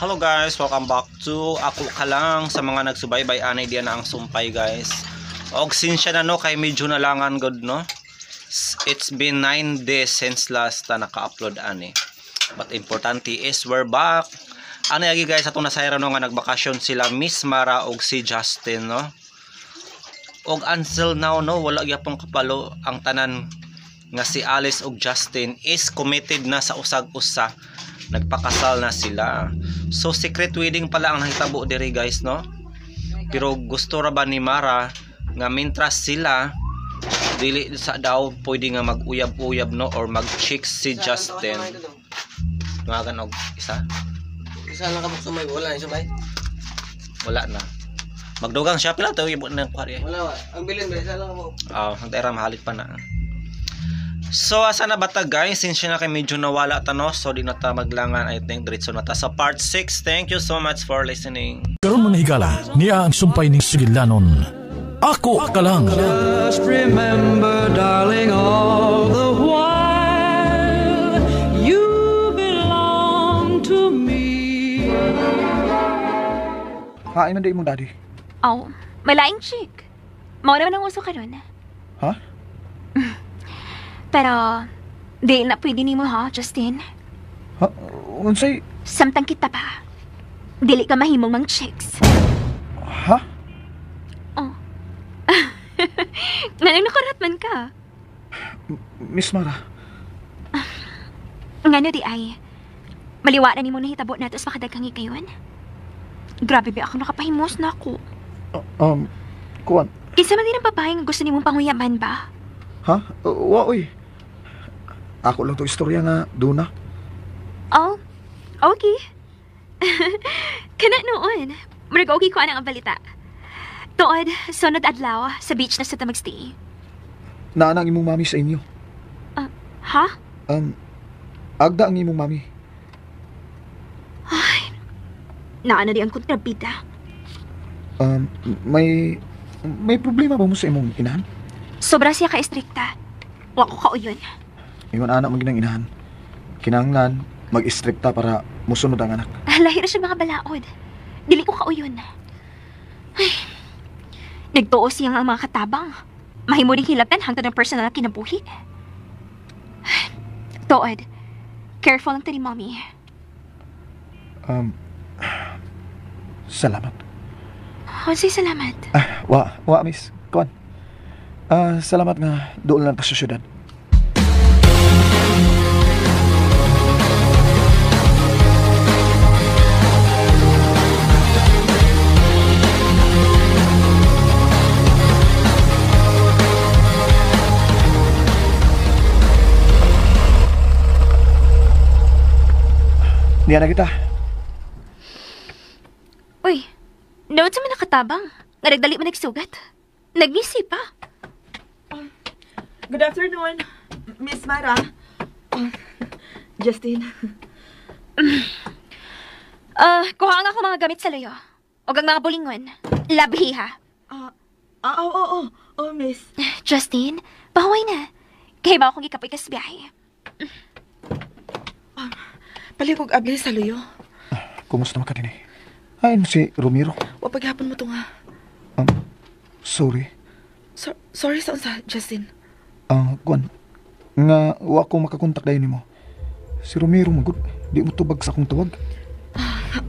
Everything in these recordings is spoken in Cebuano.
Hello guys, welcome back to Ako Ka Lang. Sa mga nagsubaybay anay diyan na ang sumpay guys. Og sinsya na no kay medyo nalangan god no. It's been 9 days since last na naka-upload ani. But importante is we're back. Ano yagi guys atong nasayra no nga nagbakasyon sila Miss Mara og si Justin no. Og until now no wala gyapon kapalo ang tanan nga si Alice og Justin is committed na sa usag-usa. Nagpakasal na sila. So secret wedding pala ang nahitabo diri guys no. Pero gusto ra ba ni Mara nga mintras sila dili sa daw pwede nga mag-uyab-uyab no or mag-chicks si Justin. Tungagan og isa. Isa lang ka sumay, wala na sumay. Wala na. Magdugang siya pila to ibo na kuha. Wala wa. Ang bilin ba isa lang ka. Oh, ang tera mahalit pa na. So asa na ba ta guys? Since na kay medyo nawala ta no, so di na ta maglangan. I think diretso na ta sa part 6. Thank you so much for listening. Karon mga higala, niya ang sumpay ning sugilanon. Ako Ka Lang. Just remember, darling, all the while you belong to me. Hain na di imong daddy. Oh, malaing chick. Mao naman ang uso karon. Ha? Pero, di na pwede nimo ha, Justin. Ha? Unsay? Samtang kita pa. Dili ka mahimong mang chicks. Ha? Oh. Nganong nakarat man ka? Miss Mara. Ngano di ay? Maliwa na nimo nahitabo nato sa makadaghang higayon. Grabe ba ako nakapahimos na ako. Kuan. Kinsa man din ang babae nga gusto nimong panguyaban ba? Ha? Wa oy. Ako lang to istorya nga duna. Oh, okay. Kana noon. Murag okay ko anang ang balita. Tuod, sunod adlaw sa beach na sa ta magstay. Naa na ang imong mami sa inyo. Ha? Agda ang imong mami. Ay, naa na di ang kontrabida. May problema ba mo sa imong inahan? Sobra siya ka-estrikta. Wa ko kauyon. Ingon anak maginang inahan. Kinahanglan mag-estrikta para musunod ang anak. Lahira siya mga balaod. Dili ko kauyon. Ay, nagtuo siya ang mga katabang. Mahimo ring hilabtan hangtod ng personal na kinabuhi. Ay, tuod, careful lang ta ni mommy. Salamat. Unsay salamat? Ah, wa miss. Kuan. Salamat nga doon lang ta sa syudad. Niya na kita. Uy, nawad sa man nakatabang. Nga nagdali man nagsugat. Nagngisi pa. Good afternoon, Miss Mara. Justin. Kuha nga ako mga gamit sa luyo. O ang mga bulingon. Labhi ha. Oo, miss. Justin, pahuway na. Kaya ba akong ikapoy kas biyahe? Palikog abli sa luyo. Kumusta man ka din eh? Ay, si Romero. Wapaghapon mo to nga. Sorry. Sorry sa unsa, Justin. Kuan, nga wa ko makakontak dayon nimo. Si Romero magud, di mo tubag sa akong tawag.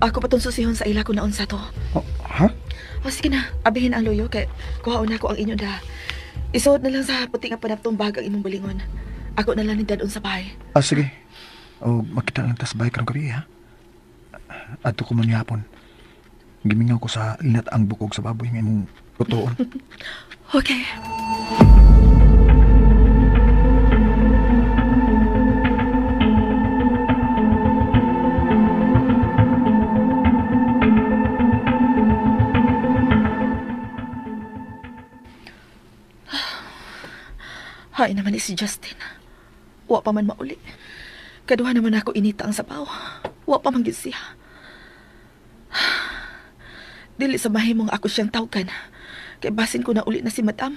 Ako pa tong susihon sa ila ko na unsa to. Oh, ha? O sige na, abihin ang luyo kay kuhaon na ko ang inyo da. Isuod na lang sa puti nga panaptong bag ang imong balingon. Ako na lang ni dad sa bahay. Ah, sige. O makita lang ta sa bahay karong gabi ha. Adto ko man gihapon. Gimingaw ko sa linat ang bukog sa baboy nga imong lutoon. Okay. Hay naman ni si Justin. Wa pa man mauli. Kaduha naman ako inita ang sabaw. Wa pa man gid siya. Dili sa mahimong ako siyang tawgan. Kay basin ko na uli na si madam.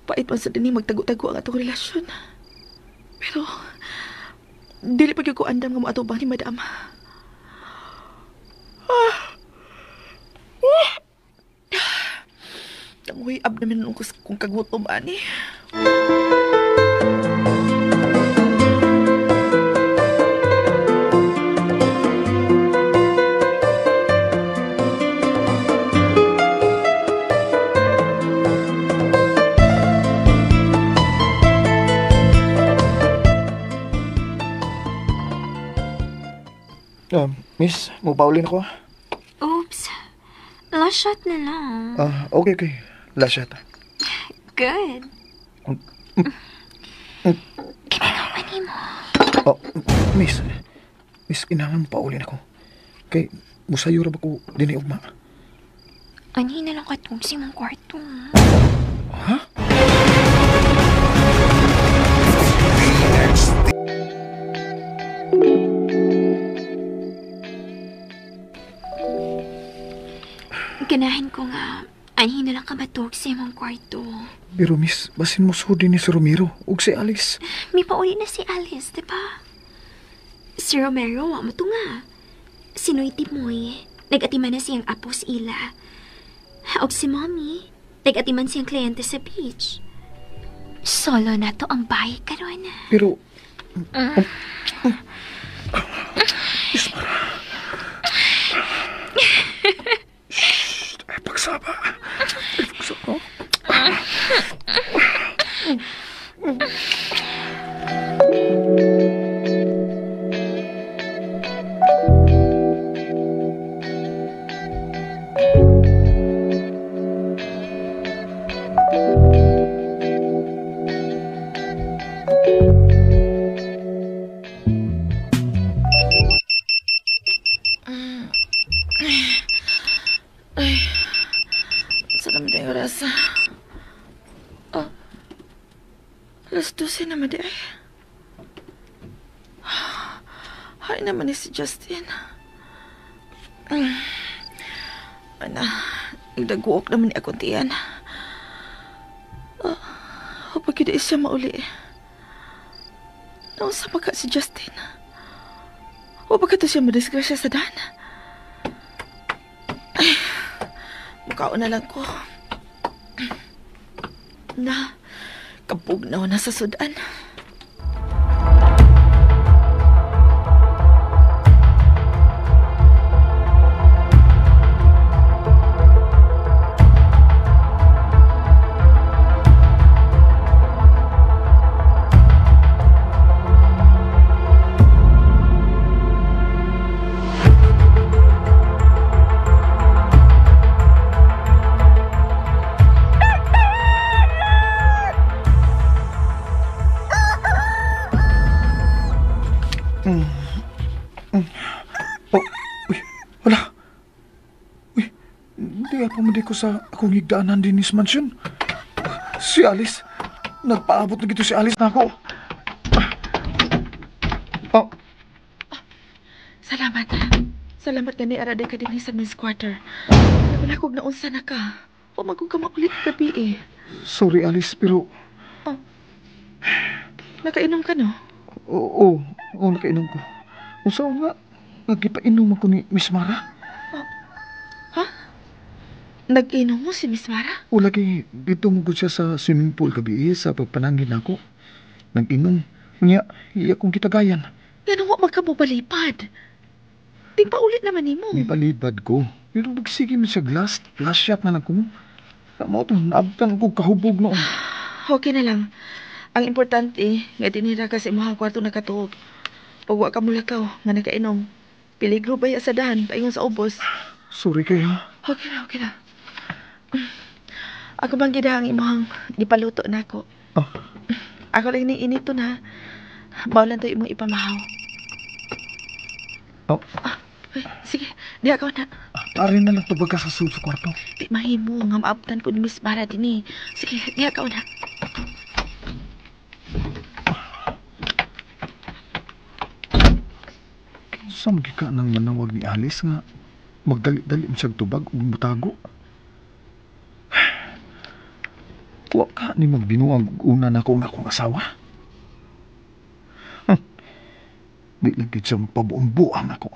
Pait man sa dining magtago-tago ang atong relasyon. Pero Dili pa gyud ko andam nga moatubang ni Madam. Tanguy ab naman nung kung kagutom ani. Miss, mupaulin ako. Oops. Last shot na lang. Okay. Last shot. Good. Kimingaw mo. Oh, miss. Miss, kinahanglan paulin ako. Kay, musayo ra ba ko dinhi ugma? Anhi na lang katong si mong kwarto. Ha? Ganahin ko nga, anhi na lang ka matug sa imong kwarto. Pero miss, basin mo sudi ni si Romero ug si Alice. May pauli na si Alice, di ba? Si Romero, wa mo to nga. Si Noy Timoy, nag-atiman na siyang apo sa ila. Og si Mommy, nag-atiman siyang kliyente sa beach. Solo na to ang bahay karon. Pero... Ismara. Shh, ay pagsaba. Ay pagsaba. Ay, salamat ay oras. Oh, 12:00 naman di ay. Hay naman ni si Justin. Ana, nagdaguok naman ni akong tiyan. Oh, pag yun siya mauli. Nausa pa ka si Justin. O pagka to siya madisgrasya sa daan. Ay, mukhaon na lang ko. Na, kapugnaw na sa sudan. Oh, uy, wala. Uy, di pa mo di ko sa akong higdaanan din ni mansion. Si Alice, nagpaabot na gito si Alice na ako. Oh. Salamat. Salamat gani araday ka din sa men's quarter. Wala kog naunsa na ka. O magug ka maulit gabi eh. Sorry Alice, pero... Oh. Nakainom ka no? Oo, nakainom ko. Unsa nga, nagipainom ako ni Miss Mara. Oh. Ha? Nag-inom mo si Miss Mara? O lagi, dito mo siya sa swimming pool gabi sa pagpanangin ako. Nag-inom. Niya, iya kong kitagayan. Yan ang magkamubalipad. Ting paulit naman ni mo. May palipad ko. Pero magsige mo siya last shot na lang ko. Tama ito, naabtan ko kahubog noon. Okay na lang. Ang importante, nga dinira ka sa imuhang kwarto nakatuog. Pag wa ka mulakaw, nga nakainom. Peligro ba ya sa dahan, paingon sa ubos. Sorry kayo. Okay na, okay na. Ako bang gida ang imuhang gipaluto na ako. Oh. Ako lang ni inito na. Bawlan to imong ipamahaw. Oh. Ah, ay, sige, di ako na. Ari na lang tubag ka sa sulod sa kwarto. Di mahimo nga maabtan ko ni Miss Mara din eh. Sige, di ako na. Kinsa man ka nang manawag ni Alice nga magdali-dali mo siyang tubag ug mutago? Wa ka ni magbinuang una na ko nga akong asawa. Di lang gid siya magpabuong-buang ako.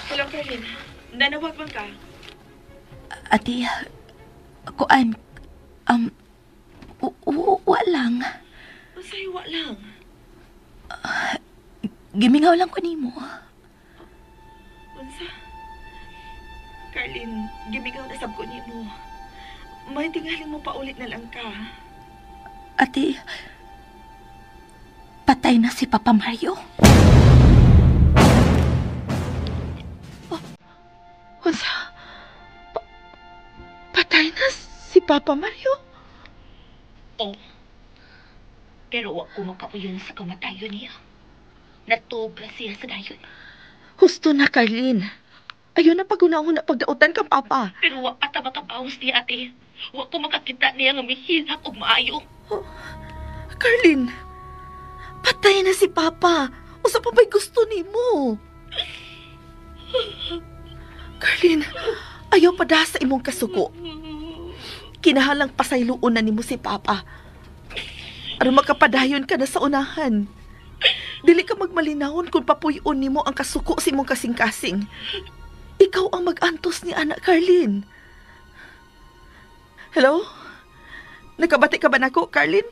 Hello, Carlin. Nanawag man ka? Ate, kuan, wa lang. Unsay wa lang? Gimingaw lang ko nimo. Unsa? Carlin, gimingaw na sab ko nimo. May tingaling mo paulit na lang ka. Ate, patay na si Papa Mario. Unsa? Patay na si Papa Mario? Oh. Pero wa ko makauyon sa kamatayon niya. Natubra siya sa dayon. Husto na, Carlin. Ayun na pag-una-una pagdautan kang Papa. Pero wa pa ta makabawas niya, ate. Wa ko makakita niya nga mihilak og maayo. Oh, Carlin, patay na si Papa. Usa pa ba'y gusto nimo? Carlin, ayaw pa sa imong kasuko. Kinahalang pasayloon na nimo si Papa. Aron makapadayon ka na sa unahan. Dili ka magmalinahon kung papuyon nimo ang kasuko sa imong kasing-kasing. Ikaw ang mag-antos ni anak, Carlin. Hello? Nakabati ka ba nako, Carlin?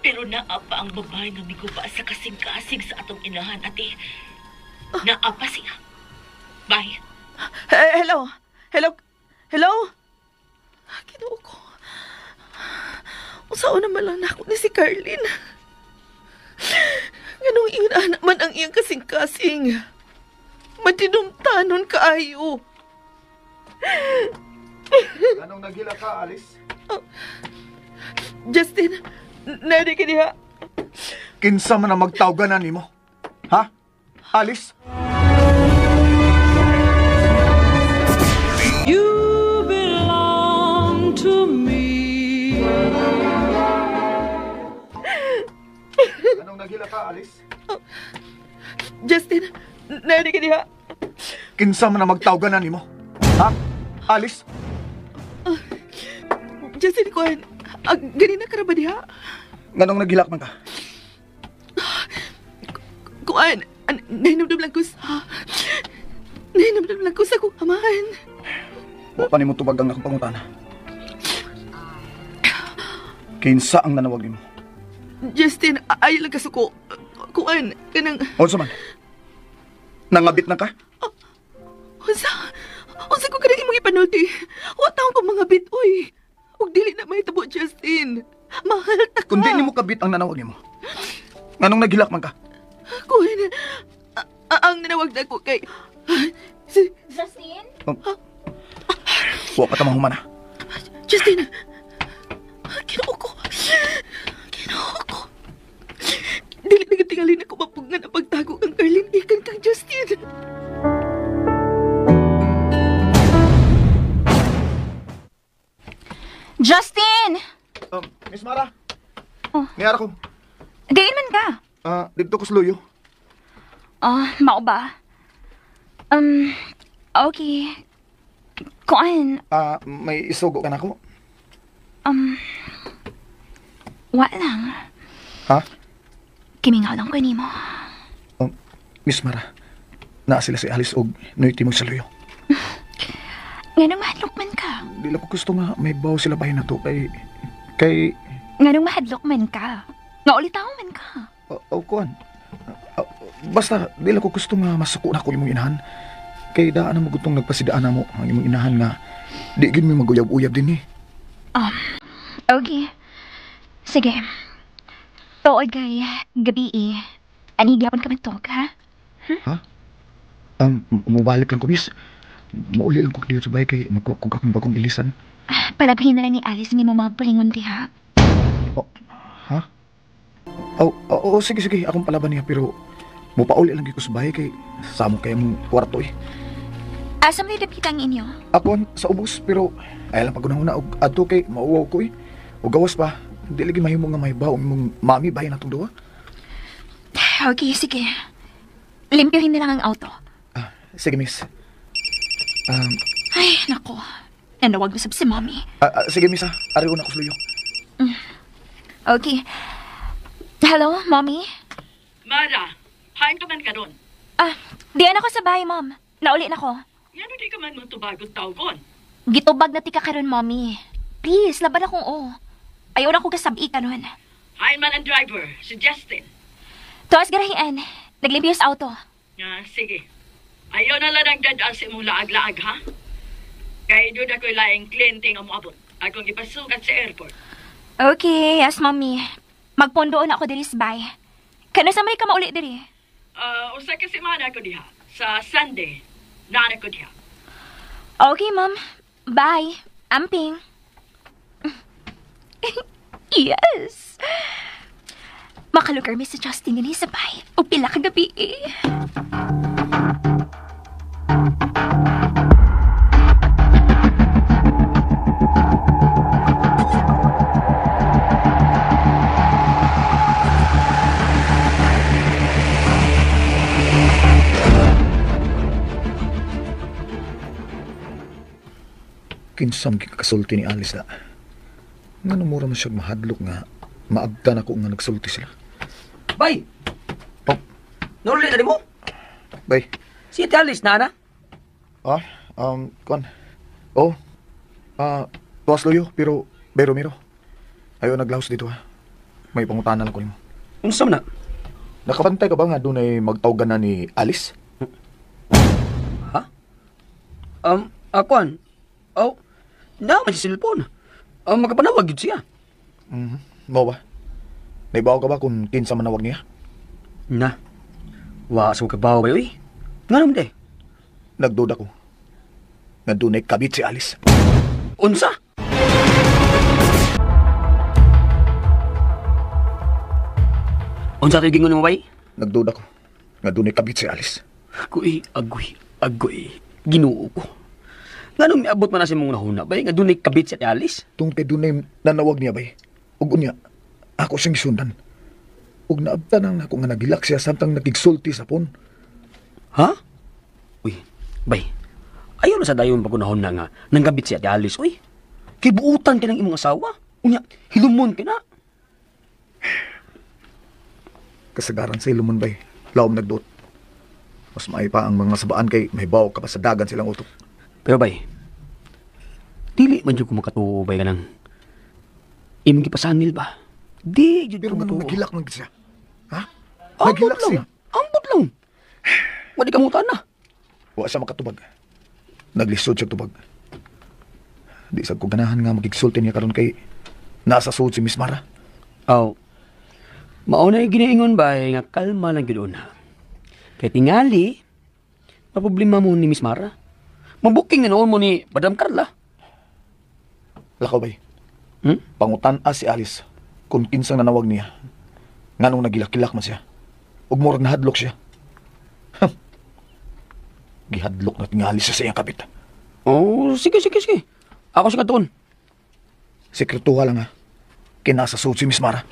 Pero naa pa ang babae nga miguba sa kasing-kasing sa atong inahan, ate. Naa pa siya. Bye. Hello? Hello? Hello? Ginoo ko. Unsaon naman lang nako ni si Carlin. Ganong ingon anak man ang iyang kasing-kasing. Madinumtanon kaayo. Anong naghila ka, Alice? Oh, Justin, nari ka diha. Kinsa man ang magtawganan nimo? Ha? Alice? You belong to me. Anong naghila ka, Alice? Oh, Justin, nari ka diha. Kinsa man ang magtawganan nimo? Ha? Alice? Justin, kuan, ganina ka ra ba diha? Nganong naghilak man ka? Kuan, nahinumdum lang ko sa... Nahinumdum lang ko sa kong amahan. Wa pa nimo tubag ang akong pangutana. Kinsa ang nanawag nimo? Justin, ayaw lang kasuko. Kuan, kanang... Unsa man? Nangabit na ka? Unsa? Unsa ko kanang imong ipanulti? Wa taon ko mga bit, uy. Ug dili na mahitabo, Justin. Mahal ta ka. Kung di nimo kabit ang nanawag nimo, nganong naghilak man ka? Kuan, ang nanawag na ko kay... Si... Justin? Wa pa ta mahumana. Justin! Ginoo ko. Ginoo ko. Dili na tingalin ako mapugnan ang pagtago kang Carlin ikan kang Justin. Justin! Miss Mara. Oh. Niyara ko. Diin man ka. Dito ko sa luyo. Oh, mao ba? Okay. Kuan. May isugo ka na ako? Wa lang. Ha? Kimingaw lang ko nimo. Miss Mara, naa sila si Alice og noy timog sa luyo. Nganong mahadlok man ka? Di lang ko gusto nga may baw sila bahin na to kay... Nganong mahadlok man ka? Nga ulitaw man ka? Kuan. Basta, di lang ko gusto nga masuko na ko imong inahan. Kay daan na magutong nagpasidaan na mo ang imong inahan nga di gid mi maguyab-uyab din eh. Okay. Sige. Tuod kay gabi eh. Ani gyapon ka magtog, ha? Ha? Mubalik lang ko, miss. Mauli lang ko dito sa bahay kay magkukog akong bagong ilisan. Palabhin na lang ni Alice ng imong mga palingon diha. Oh, ha? Oh, sige, sige. Akong palaban niya pero mupauli lang ko sa bahay kay samo kay mong kwarto eh. Asa man dapita ang inyo? Ako sa ubos pero ay lang pagunahuna og adto kay mauwaw ko eh. O gawas pa, di lagi mahimo nga mahibaw ang imong mami bahay natong duwa. Okay, sige. Limpyohin na lang ang auto. Sige, miss. Ay, nako. Nanawag na sab si Mommy. Sige, Misa. Ari una ko sa luyo. Okay. Hello, Mommy? Mara, hain ka man karon. Diyan ako sa bahay, Mom. Nauli na ko. Yan di ka man mutubag og tawgon. Gitubag na ti ka karon, Mommy. Please, laban akong o. Ayaw na ko kasabi karon. Hain man ang driver, si Justin. Tuas garahian. Naglimpyo sa auto. Sige. Ayaw na lang ang dadaan sa imong laag-laag, ha? Kay doon ako'y laing kliyente nga moabot. Akong ipasukat sa airport. Okay, yes, Mommy. Magpondoon ako diri sa bay. Kano sa may ka mauli diri? Usa ka semana ako diha. Sa Sunday, nana ko diha. Okay, Mom. Bye. Amping. Yes! Makalugar mi si Justin din sa bay. O pila kagabi eh. Kinsam kikasulti ni Alice na. Nga mura man siya mahadlok nga maabtan ako nga nagsulti sila. Bay! Oh. Nauli na di mo? Bay. Si Ate Alice na, ana? Kuan. Oh. Tuwas luyo, pero bay Romero. Ayaw naglaos dito ha. May pangutanan lang ko nimo. Unsa man na? Nakabantay ka ba nga doon ay magtawgan na ni Alice? Ha? Kuan. Oh, na man si cellphone. Makapanawag gyud siya. Mao ba? Naibaw ka ba kung kinsa manawag niya? Na. Wa sa kabaw ba oy? Ngano man day? Nagduda ko. Nga dunay kabit si Alice. Unsa? Unsa to'y gingon mo bay? Nagduda ko. Nga dunay kabit si Alice. Agoy, agoy, agoy. Ginoo ko. Ngano miabot man na sa imong nahuna bay? Nga dunay kabit si Alice? Tungkol kay dunay nanawag niya bay. Ug unya, ako siyang gisundan. Ug naabtan ang ako nga nagilak siya samtang nagigsulti sa phone. Ha? Uy, bay. Ayaw na sa dayon pagunahon na nga nanggabit si Ate Alice, uy. Kay buutan ka ng imong asawa. Unya, hilumon ka na. Kasagaran sa hilumon bay. Laom nagduot. Mas maay pa ang mga sabaan kay may baw ka pa sa dagan silang utok. Pero bay, dili man jud ko makatuo bay kanang imong gipasangil ba? Di jud pero ko nganong makatuo. nagilak man gid siya? Ha? Ambot Nagilak lang. siya. Ambot lang. Wadi ka mutan na. Wa siya makatubag. Naglisod siya tubag. Di sad ko ganahan nga magigsulti niya karon kay nasa suod si Miss Mara. Aw. Mao na ginaingon bay nga kalma lang gyud una. Kay tingali maproblema mo ni Miss Mara. Mabuking na noon mo ni Madam Carla. Lakaw bay. Pangutan-a si Alice kung kinsang nanawag niya. Nganong nagilak-kilak man siya. Ug murag nahadlok siya. Gihadlok na tingali siya sa iyang kabit. Oh, sige, sige, sige. Ako sa katuon. Sekretuha lang ha. Kinasa suod si Miss Mara.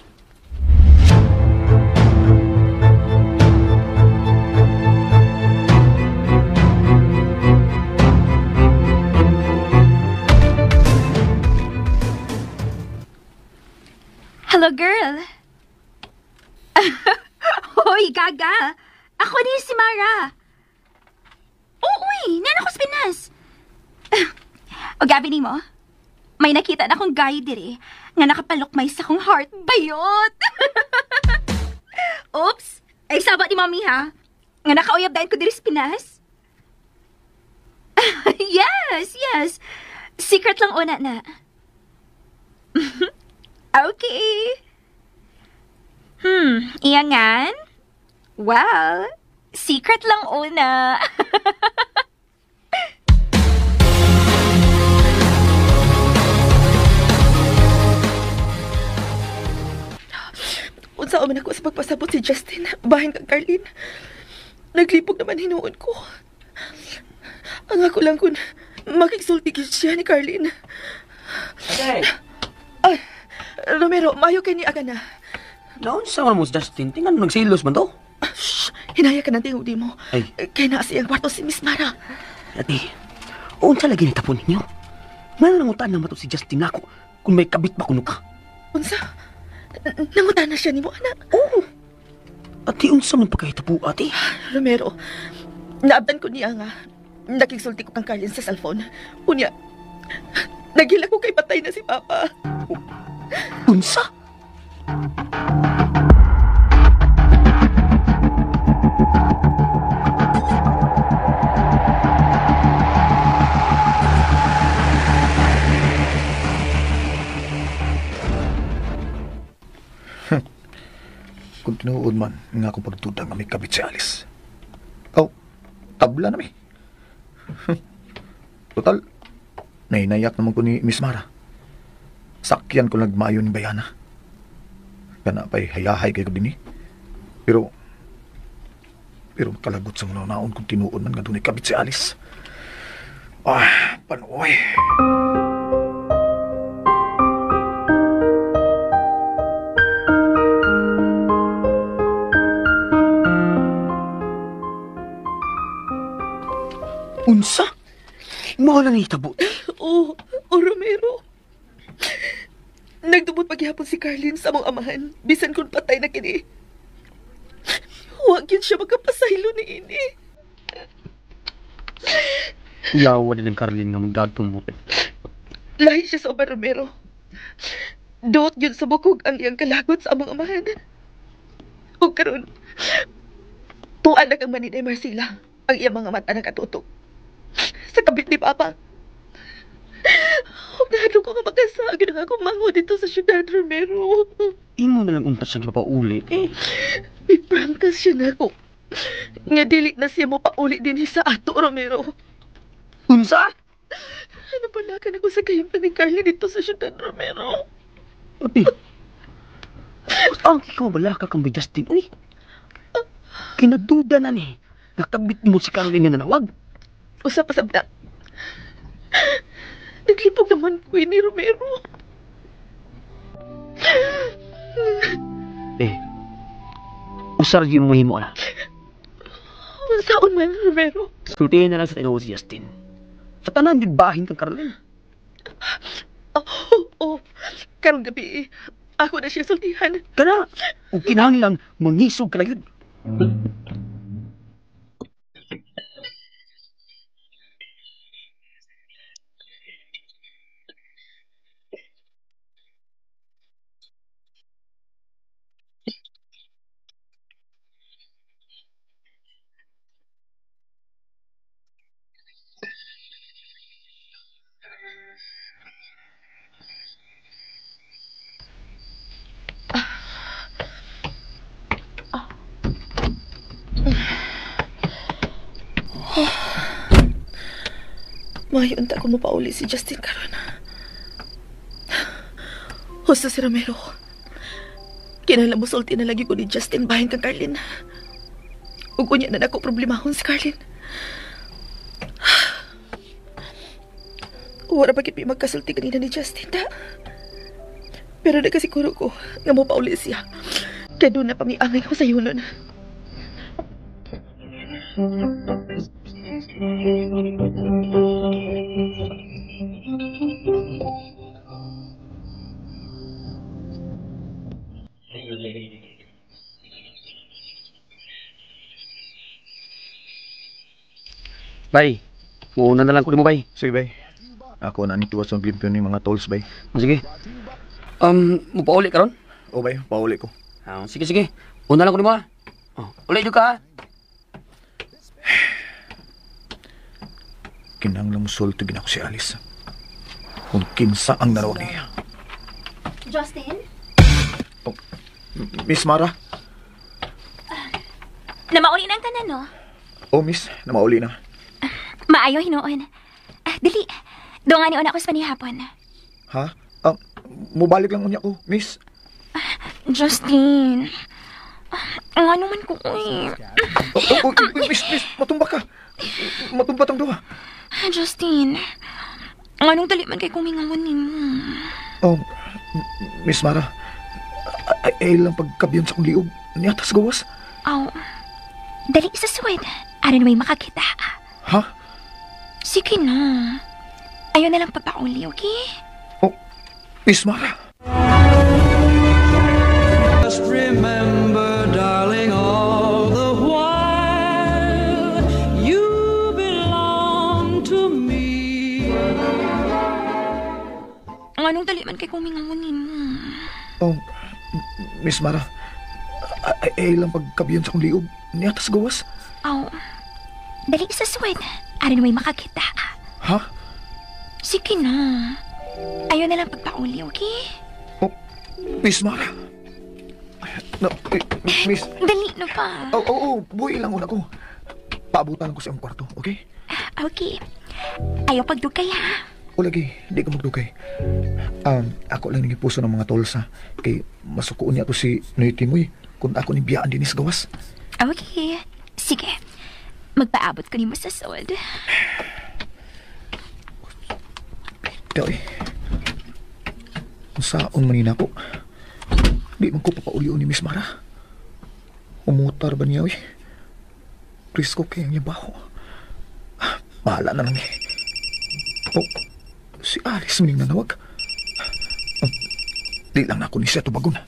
Hello, girl. Hoy, Gaga. Ako ni si Mara. Oo, uy. Nan ako sa Pinas. O, gabi ni mo. May nakita na akong guy diri nga nakapalukmay sa akong heart. Bayot! Oops! Ay, saba ni Mommy, ha? Nga nakauyab dahil ko diri sa Pinas. Yes, yes. Secret lang una na. Okay. Iyangan? Well, secret lang una. Unsa man ako sa pagpasabot si Justin, bahin kang Carlene. Naglipog naman hinuon ko. Ang ako lang kun makigsulti gyud siya ni Carlene. Okay. Ay, Romero, maayo kay ni aga na. Naunsa man mo si Justin? Tingnan mo, nagsilos man to. Shh! Hinaya ka ng tingog di mo. Ay. Kay naa siyang kwarto si Miss Mara. Ate, Unsa lagi nitapon ninyo? Ngano nangutan na mato si Justin nako kung may kabit ba kuno ka? Unsa? Nangutan na siya nimo, anak? Oo. Ate, unsa man pagkahitabo, ate? Romero, naabdan ko niya nga. Nakigsulti ko kang Carlin sa cellphone. Unya, nagila ko kay patay na si Papa. Unsa? Kung tinuod man nga akong pagduda nga may kabit si Alice. Oh, tabla na mi. Total, nahinayak naman ko ni Miss Mara. Sakyan ko nagmayo ni Bayana. Kana pa'y hayahay kayo din eh. Pero kalagot sa mga naon kung tinuod man nga doon ay kabit si Alice. Ah, panoy. Unsa? Mao na ni hitabo. Oh, Romero. Nagdumot paghihapon si Carlin sa among amahan. Bisan kung patay na kini. Huwag yun siya magkapasaylo ni ini. Yawa din ang Carlin nga magdagtong mo. Lahi siya sa uban, Romero. Duot yun sa bukog ang iyang kalagot sa among amahan. O karon, tuan na kang maninay Marcela ang iyang mga mata nakatutok sa kabit ni Papa. Huwag na ko nga makasagin ang akong mango dito sa siyudad, Romero. Imo na lang untas siyang papauli. Eh. May prangkas siya na ako. Nga dili na siya mo pauli din sa ato, Romero. Unsa? Ano pala ka na ko sa kahimpan ni Carla dito sa siyudad, Romero? Ate, ang ikaw wala ka kang Justin, uy. Kinaduda na ni. Nakabit mo si Caroline nga nanawag. Usa pa sabda. Naglipog naman ko ni Romero. Eh, usar yung muhimo na. Unsaon man, Romero? Sultihin na lang sa tinuod si Justin. Sa tanan, yun bahin kang Caroline. Oh. Karong gabi, ako na siya sultihan. Kana, o kinahanglan lang mangisog ka na yun. Mayo unta ko mapauli si Justin karon. Husto si Romero. Kinahanglan mo sulti na lagi ko ni Justin bahin kang Carlin. Ug unya na nako problemahon si Carlin. Wala pa gid mi magkasulti kanina ni Justin ta. Pero nakasiguro ko nga mopauli siya. Kay doon na pamiangay ko sa yunon. Bay, muuna na lang ko mo, bay. Sige, bay. Ako na nituwas ang limpyo ni mga tolls, bay. Sige. Mupauli ka ron? O, bay. Pauli ko. Sige, sige. Una lang ko nimo, ha. Oh, uli ka, ha. Kinahanglang musulto gina ko si Alice. Kung kinsa ang narawag niya. Justin? Oh, Miss Mara? Namauli na ang tanan, no? Oh, miss. Namauli na. Maayo hinuon. Dili. Doon nga ni una ko sa panihapon. Ha? Mubalik lang unya ko, miss. Justin. Ang ano man ko, eh. Oh, miss, miss. Matumba ka. Matumba tang duha. Justin. Ang anong dali man kay kumingawan nimo. Oh, Miss Mara. Ay lang pagkabyon sa kong liog. Niatas gawas. Aw. Dali sa suwed. Aron may makakita. Ha? Sige na. Ayaw na lang pagpauli, okay? Oh, Miss Mara. Just remember, darling, all the while you belong to me. Ang anong dali man kay kumingaw mo? Oh, Miss Mara, ay lang pagkabiyon sa akong liog. Niya tas gawas. Oh, dali sa sweat. Aron may makakita. Ha? Sige na. Ayaw na lang pagpauli, okay? Oh, Miss Mara. No, Miss. Dali na pa. Oo, buhay lang una ko. Paabutan ko sa iyong kwarto, okay? Okay. Ayaw pagdugay, ha? O lagi, di ka magdugay. Ako lang nang puso ng mga tolsa. Kay masukuon niya to si Noy Timoy kung ako ni biyaan din sa gawas. Okay. Sige. Magpaabot ko nimo sa sod. Pita eh. Kung saon man ako, di man ko papaulion ni Miss Mara. Umutar ba niya, oy? Risko kaya niya baho. Bahala na lang eh. Oh, si Alice maning nanawag. Oh, di lang na ako ni siya tubagon.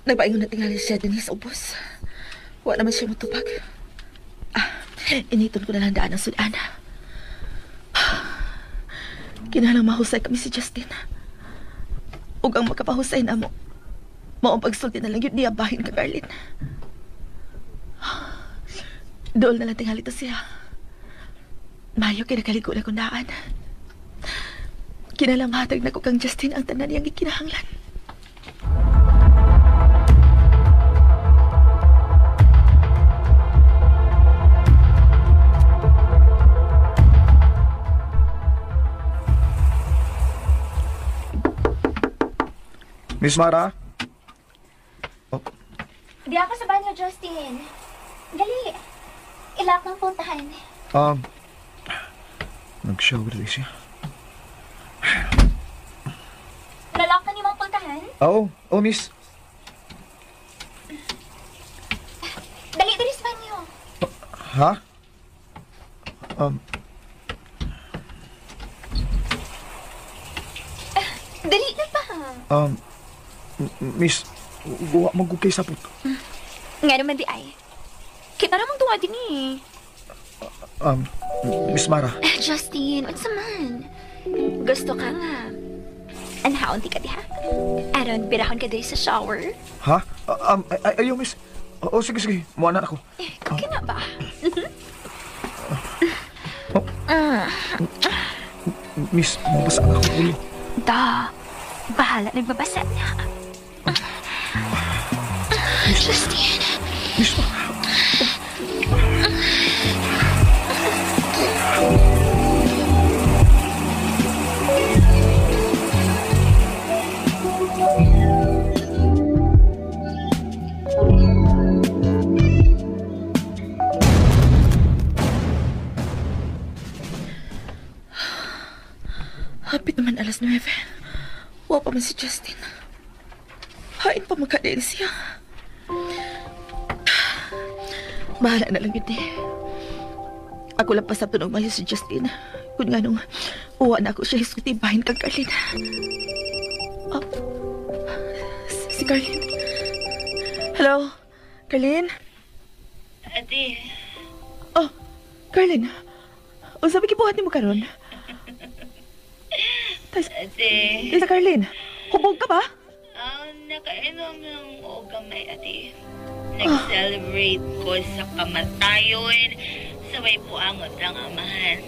Nagpaingon na tingali siya din sa ubos. Wa naman siya mutubag. Initon ko na lang daan ang sudan. Kinahanglang mahusay kami si Justin. Ug ang makapahusay na mo, maong pagsulti na lang yun niya bahin ka, Carlin. Dool na lang tingali to siya. Mayo kay nakaligo na kong daan. Kinahanglang mahatag na ko kang Justin ang tanan niyang gikinahanglan. Miss Mara? Oh. Di ako sa banyo, Justin. Dali. Ilak ng puntahan. Nag-shower din siya. Nalak na ni mong puntahan? Oo. Oh, miss. Dali, dali sa banyo. Ha? Dali na pa. Miss, guwa magugay sapot. Nga naman di ay. Kita namang duwa din eh. Miss Mara. Justin, unsa man? Gusto ka nga. Anhaon di ka diha. Aron, birahon ka diri sa shower. Ha? Ayaw, miss. Oo, sige, sige. Muha na ako. Eh, okay na ba? Oh. Miss, mabasa na ako ulo. Da, bahala nagbabasa na. Justin. Miss Mara. Hapit naman 9:00. Wa pa man si Justin. Hain pa magkadiin siya. Bahala na lang yun eh. Ako lang pasabto ng mayo si Justin. Kung nga nung uwa na ako siya hisguti bahin kang Carlin. Oh, si Carlin. Hello? Carlin? Ate. Oh, Carlin. Unsa ba gibuhat nimo karon? Ate. Tisa Carlin, hubog ka ba? Nakainom ng og gamay, ate. Nag-celebrate ko sa kamatayon. Sabay puangot ang amahan.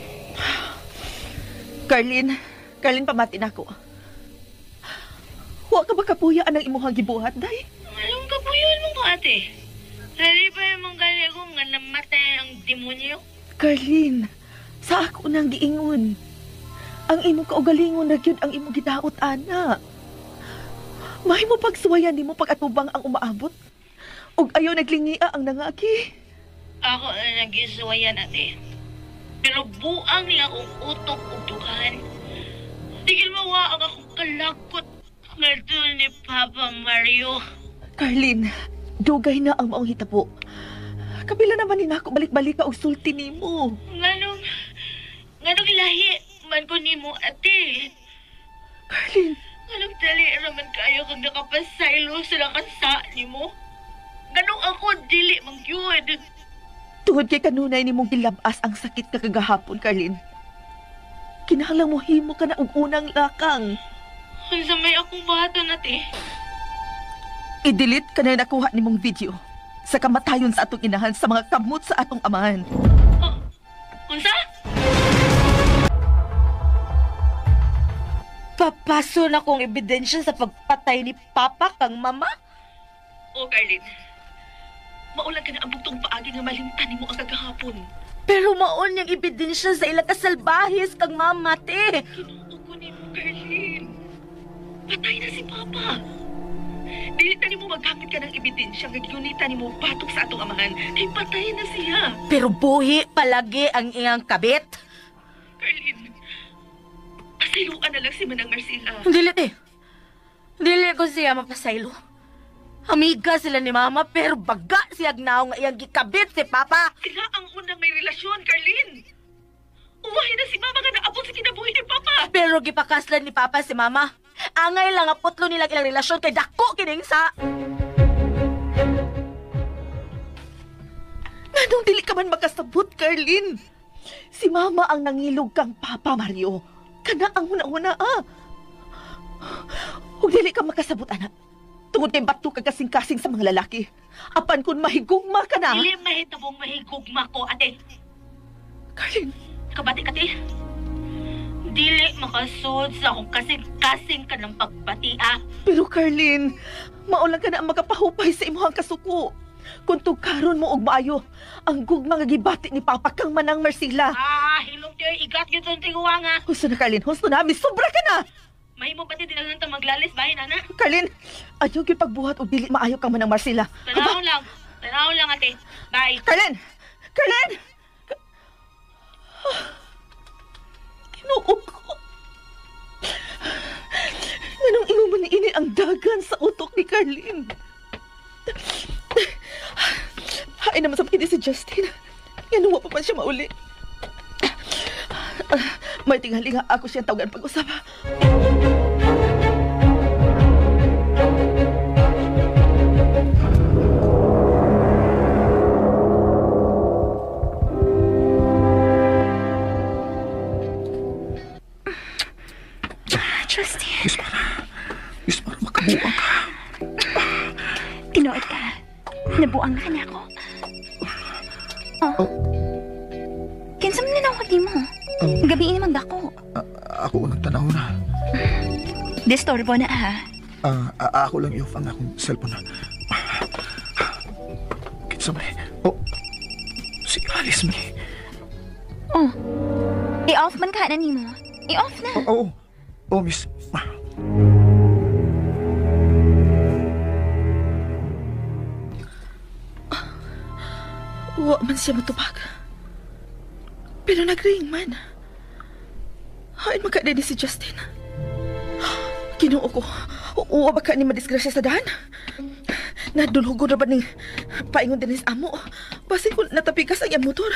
Carlin, Carlin, pamati na ako. Wa ka ba kapuya ang imuhang gibuhat, day? Anong kapuyon mo ko, ate? Dali pa yung mga ko nga namatay ang demonyo. Carlin, sa ako nang giingon. Ang imong kaugalingon na gyud ang imong gidaot, ana. Mahimo pagsuwayan nimo pag-atubang ang umaabot. Ug ayaw naglingia ang nangaki. Ako na nagisuwayan, ate. Pero buang niya akong utok ug dughan. Tigil mawa ang akong kalakot ngadto ni Papa Mario. Carlin, dugay na ang maong hitabo. Kabila naman ni nako balik-balik ka og sulti nimo. Nganong lahi man ko nimo, ate? Carlin, Nganong dali raman kayo kag nakapasaylo sa nakasa nimo? Nganong ako dili man gyud? Tungod kay kanunay nimong gilabas ang sakit ka kagahapon, Carlin. Kinahanglang mo himo ka na og unang lakang. Unsa may akong buhaton, ate? I-delete ka na nakuha nimong video sa kamatayon sa atong inahan sa mga kamot sa atong amahan. Unsa? Papaso na kong ebidensya sa pagpatay ni Papa kang Mama? O, Carlin. Maulang ka na ang bugtong paagi nga malimtan nimo ang kagahapon. Pero maon niyang ebidensya sa ilang kasalbahis kang Mama, te. Ginoo ko nimo, Carlin. Patay na si Papa. Dili na nimo maggamit ka ng ebidensya nga giyunita nimo batok sa atong amahan kay patay na siya. Pero buhi palagi ang iyang kabit. Carlin, pasayloan na lang si Manang Marcela. Dili, te. Dili ko siya mapasaylo. Amiga sila ni Mama pero baga siya gnaw nga iyang gikabit si Papa. Sila ang unang may relasyon, Carlin. Uwahin na si Mama nga naabot sa kinabuhi ni Papa. Pero gipakaslan ni Papa si Mama. Angay lang ang putlo nilang ilang relasyon kay dako kining sa... Nganong dili ka man makasabot, Carlin? Si Mama ang nangilog kang Papa Mario. Kana ang huna-huna, ah. Ug dili ka makasabot, anak. Tungod kay bato ka kasing-kasing sa mga lalaki. Apan kung mahigugma ka na. Dili mahitabong mahigugma ko, ate. Carlin. Kabati ka, te. Dili makasud sa akong kasing-kasing ka ng pagbati, ah. Pero Carlin, maulang ka na ang makapahupay sa imuhang kasuko. Kung tugkaron mo og maayo, ang gugma nga gibati ni Papa kang Manang Marcela. Ah, hilom tiyo, igat yun itong tiguang, ah. Husto na, Carlin. Husto na. Sobra ka na! Mahimo pati din lang ta maglalis, bahin, ana. Carlin, ayaw gyud pagbuhat og dili maayo kang Manang Marcela. Tanawon lang. Tanawon lang, ate. Bye. Carlin! Carlin! Ginoo ko. Nganong imo man ini ang dagan sa utok ni Carlin? Hain naman sa kini si Justin. Ngano wa pa man siya mauli. May tingali nga ako siyang tawagan pag-usap. Justin. Miss Mara, makabuang ka. Tinuod ka. Nabuang na ka na ako. Oh. Kinsa man nanawag nimo? Gabi ini magdako. Ako unang tanaw na. Disturbo na, ha? Ako lang i-off ang akong cellphone na. Kinsa man eh. Oh, si Alice man eh. Oh. I-off man ka na nimo. I-off na. Oo. Oh, miss. Wa man siya matubag. Pero nagring man. Hain magka ni si Justin. Ginoo ko. Uwa ba ka ni madisgrasya sa daan? Nadulhugo na ba ning paingon din sa amo? Basin ko natapigas ang iyang motor.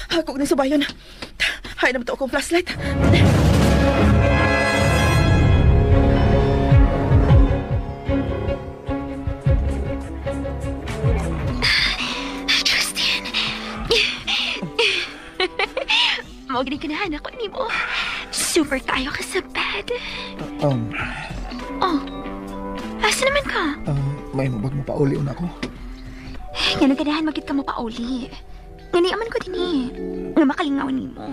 Hakog ni subayon. Hain naman to akong flashlight. Justin! Mao gani ganahan ako nimo. Super kayo ka sa bed. Oh. Asa naman ka? May mabag mo pauli una ako. Ngano ganahan magkit ka mo pauli. Ngani aman ko din eh. Nga makalingaw nimo.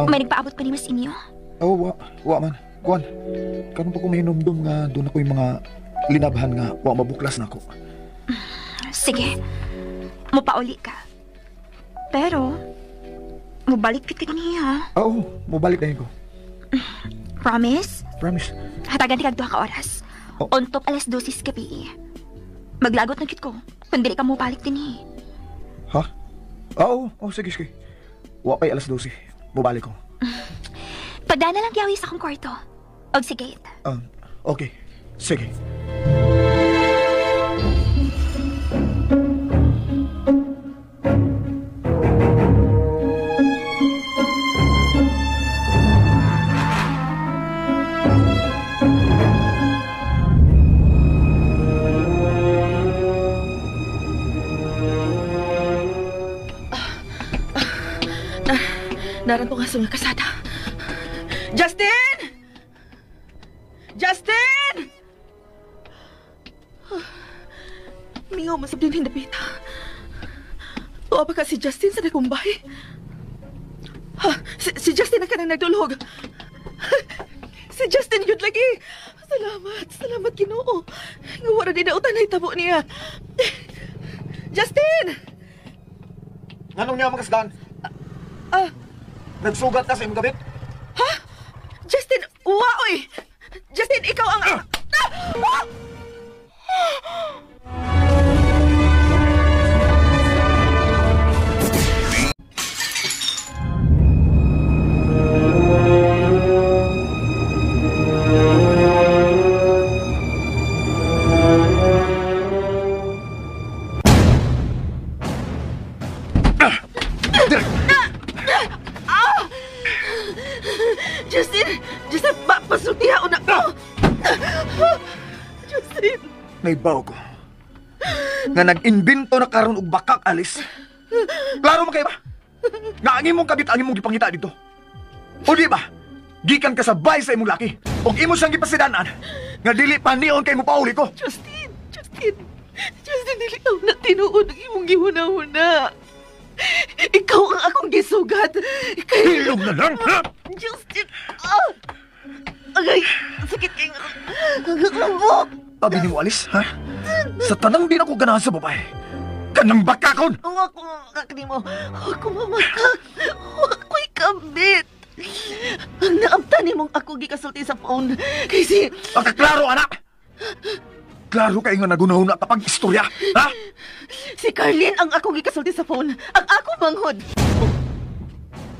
May nagpaabot pa ni mas inyo? Oh, wa man. Kuan, karon pa ko mahinumdum nga doon ako yung mga linabhan nga wa mabuklas na ako. Sige. Mopauli ka. Pero, mobalik ka niya. Oo, mobalik na ko. Promise? Promise. Hatagan ti kag duha ka oras. Oh. On top 12:00 gabi. Maglagot na gid ko. Kung dili ka mobalik din eh. Ha? Oo, oh, sige, sige. Wa pa'y 12:00. Mobalik ko. Padana lang yawi sa akong kwarto. Og si gate. Okay. Sige. Naranto nga sa mga kasada. Justin! Justin! Mingaw masab din hindapita. Tuwa pa ka si Justin sa nakumbay. Ha, si Justin na ka nang nagdulog. Si Justin yun lagi. Salamat, salamat Ginoo. Nga wala din na utan ay tabo niya. Justin! Nganong niya makasdan? Nagsugat ka sa imong gabit? Ha? Justin, uwa oy! Justin, ikaw ang... Justin! Justin, pasultiha o na ko! Justin! Naibaw ko nga nag-imbento na karon og bakak, Alice. Klaro man kayo ba? Nga ang imong kabit ang imong gipangita dito. O di ba? Gikan ka sa bay sa imong laki. Og imo siyang gipasidanan nga dili pa nion kay mo pauli ko. Justin! Justin! Justin, dili ako na tinuod ang imong gihuna-huna. Ikaw ang akong gisugat. Hilom na lang! Ha? Justin! Ah! Agay! Sakit kayong kakabok! Abi ni mo, Alice, ha? Sa tanang din ako ganahan sa babae. Kanang bakakon! Huwag ko mamakak ni mo. Huwag ko mamakak. Huwag ko'y kabit. Ang naamtan ni mong ako gikasulti sa phone. Kasi... Pagkaklaro, anak! Klaro kayo nga nagunahuna kapag istorya, ha? Si Carlene ang akong gikasulti sa phone. Ang ako manghod.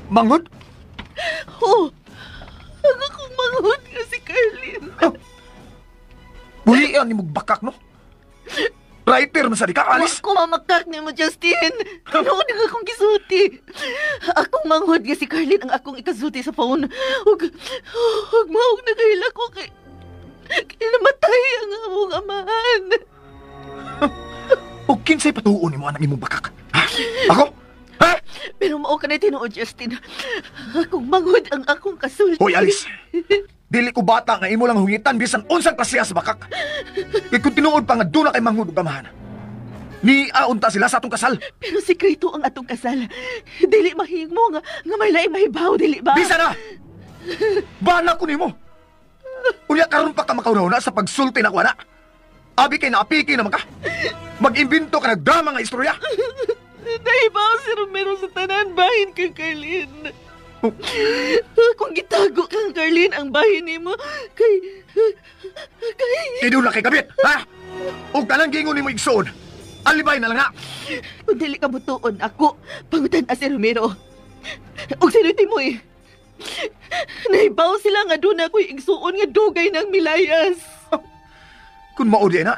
Manghod? Oo. Ang akong manghod nga si Carlene. Oh. Buhian ni mong bakak, no? Writer man sa di ka, Alice? Huwag ko mamakak ni mo, Justin. Noon ang akong gisulti. Akong manghod nga si Carlene ang akong ikasulti sa phone. Huwag maog na kaila ko kay... Kaya namatay ang among amahan. O kinsay patuon ni mo anang imong bakak? Ha? Ako? Ha? Pero mao ka na tinuod, Justin. Akong manghod ang akong kasulti. Hoy, Alice. Dili ko bata nga imo lang hungitan bisan unsang klase sa bakak. Kay kung tinuod pa nga doon na kay manghod og amahan. Niaunta sila sa atong kasal. Pero sikreto ang atong kasal. Dili mahimo nga may laing mahibaw, dili ba? Bisa na! Bana ko nimo. Unya karon pa ka makauna-una sa pagsulti na ko, ana. Abi kay naapiki naman ka. Mag-imbento ka nagdrama nga istorya. Nahibaw si Romero sa tanan bahin kang Carlene. Oh. Kung gitago kang Carlene ang bahin nimo kay Kay doon na kay kabit, ha? O kanang gingon nimo igsoon. Alibay na lang na. Kung dili ka mutuon ako, pangutan si Romero. Og sinuti mo eh. Nahibaw sila nga doon ako'y igsuon nga dugay ng milayas. Kung mao di na,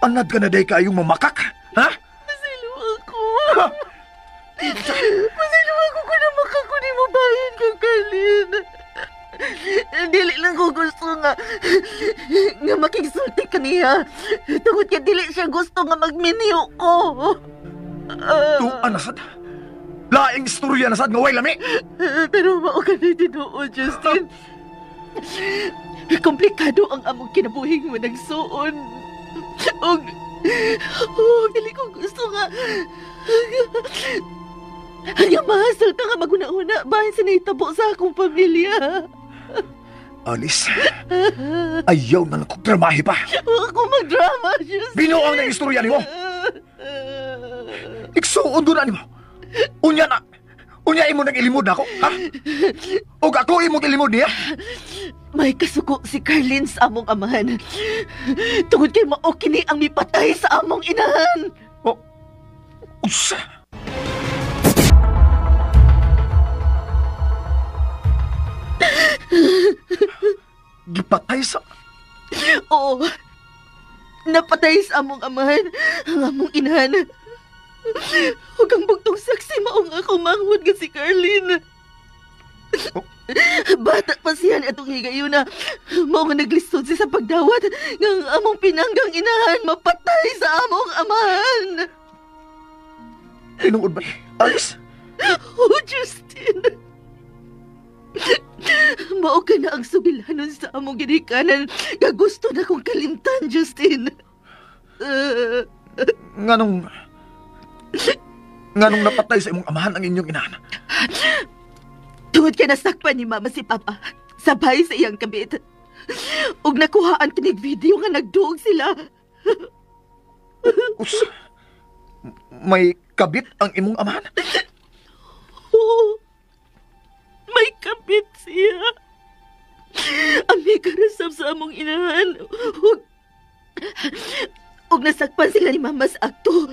anad ka na day kayong mamakak, ha? Masilo ako. Masilo ako kung namakak ko ni mo bahin kang Carlene. Dili lang ko gusto nga makigsulti ka niya. Tungod kay dili siya gusto nga magminyo ko. Tuan na sad. Laing istorya na sad nga way lami. Pero mao ka na tinuod, Justin. Komplikado ang among kinabuhing managsuon. Og dili ko gusto nga nga mahasal ka nga maguna-una bahin sa nahitabo sa akong pamilya. Alice, ayaw na lang kong dramahe pa. Huwag akong magdrama, Justin. Binuang na istorya nimo. Igsuon doon na nimo. Unya na. Unya imo nag-ilimod na ako, ha? Og ako imong ilimod niya? May kasuko si Carlene sa among amahan. Tungod kay mao kini ang mipatay sa among inahan. Oh. Usa. Gipatay sa... Oo. Napatay sa among amahan, ang among inahan. Huwag ang bugtong saksi maong ako manghod nga si Carlene. Oh. Bata pa siya ni atong higayuna. Mao nga naglisod siya sa pagdawat nga ang among pinanggang inahan mapatay sa among amahan. Tinuod ba? Alice? Oh, Justin. Mao ka na ang sugilanon sa among ginikanan nga gusto na kong kalimtan, Justin. Nganong napatay sa imong amahan ang inyong inahan? Tungod kay nasakpan ni Mama si Papa, sabay sa iyang kabit. Ug nakuhaan kinig video nga nagduog sila. Us, may kabit ang imong amahan? Oo. May kabit siya. Amiga rasab sa among inahan. Ug nasakpan sila ni Mama sa akto.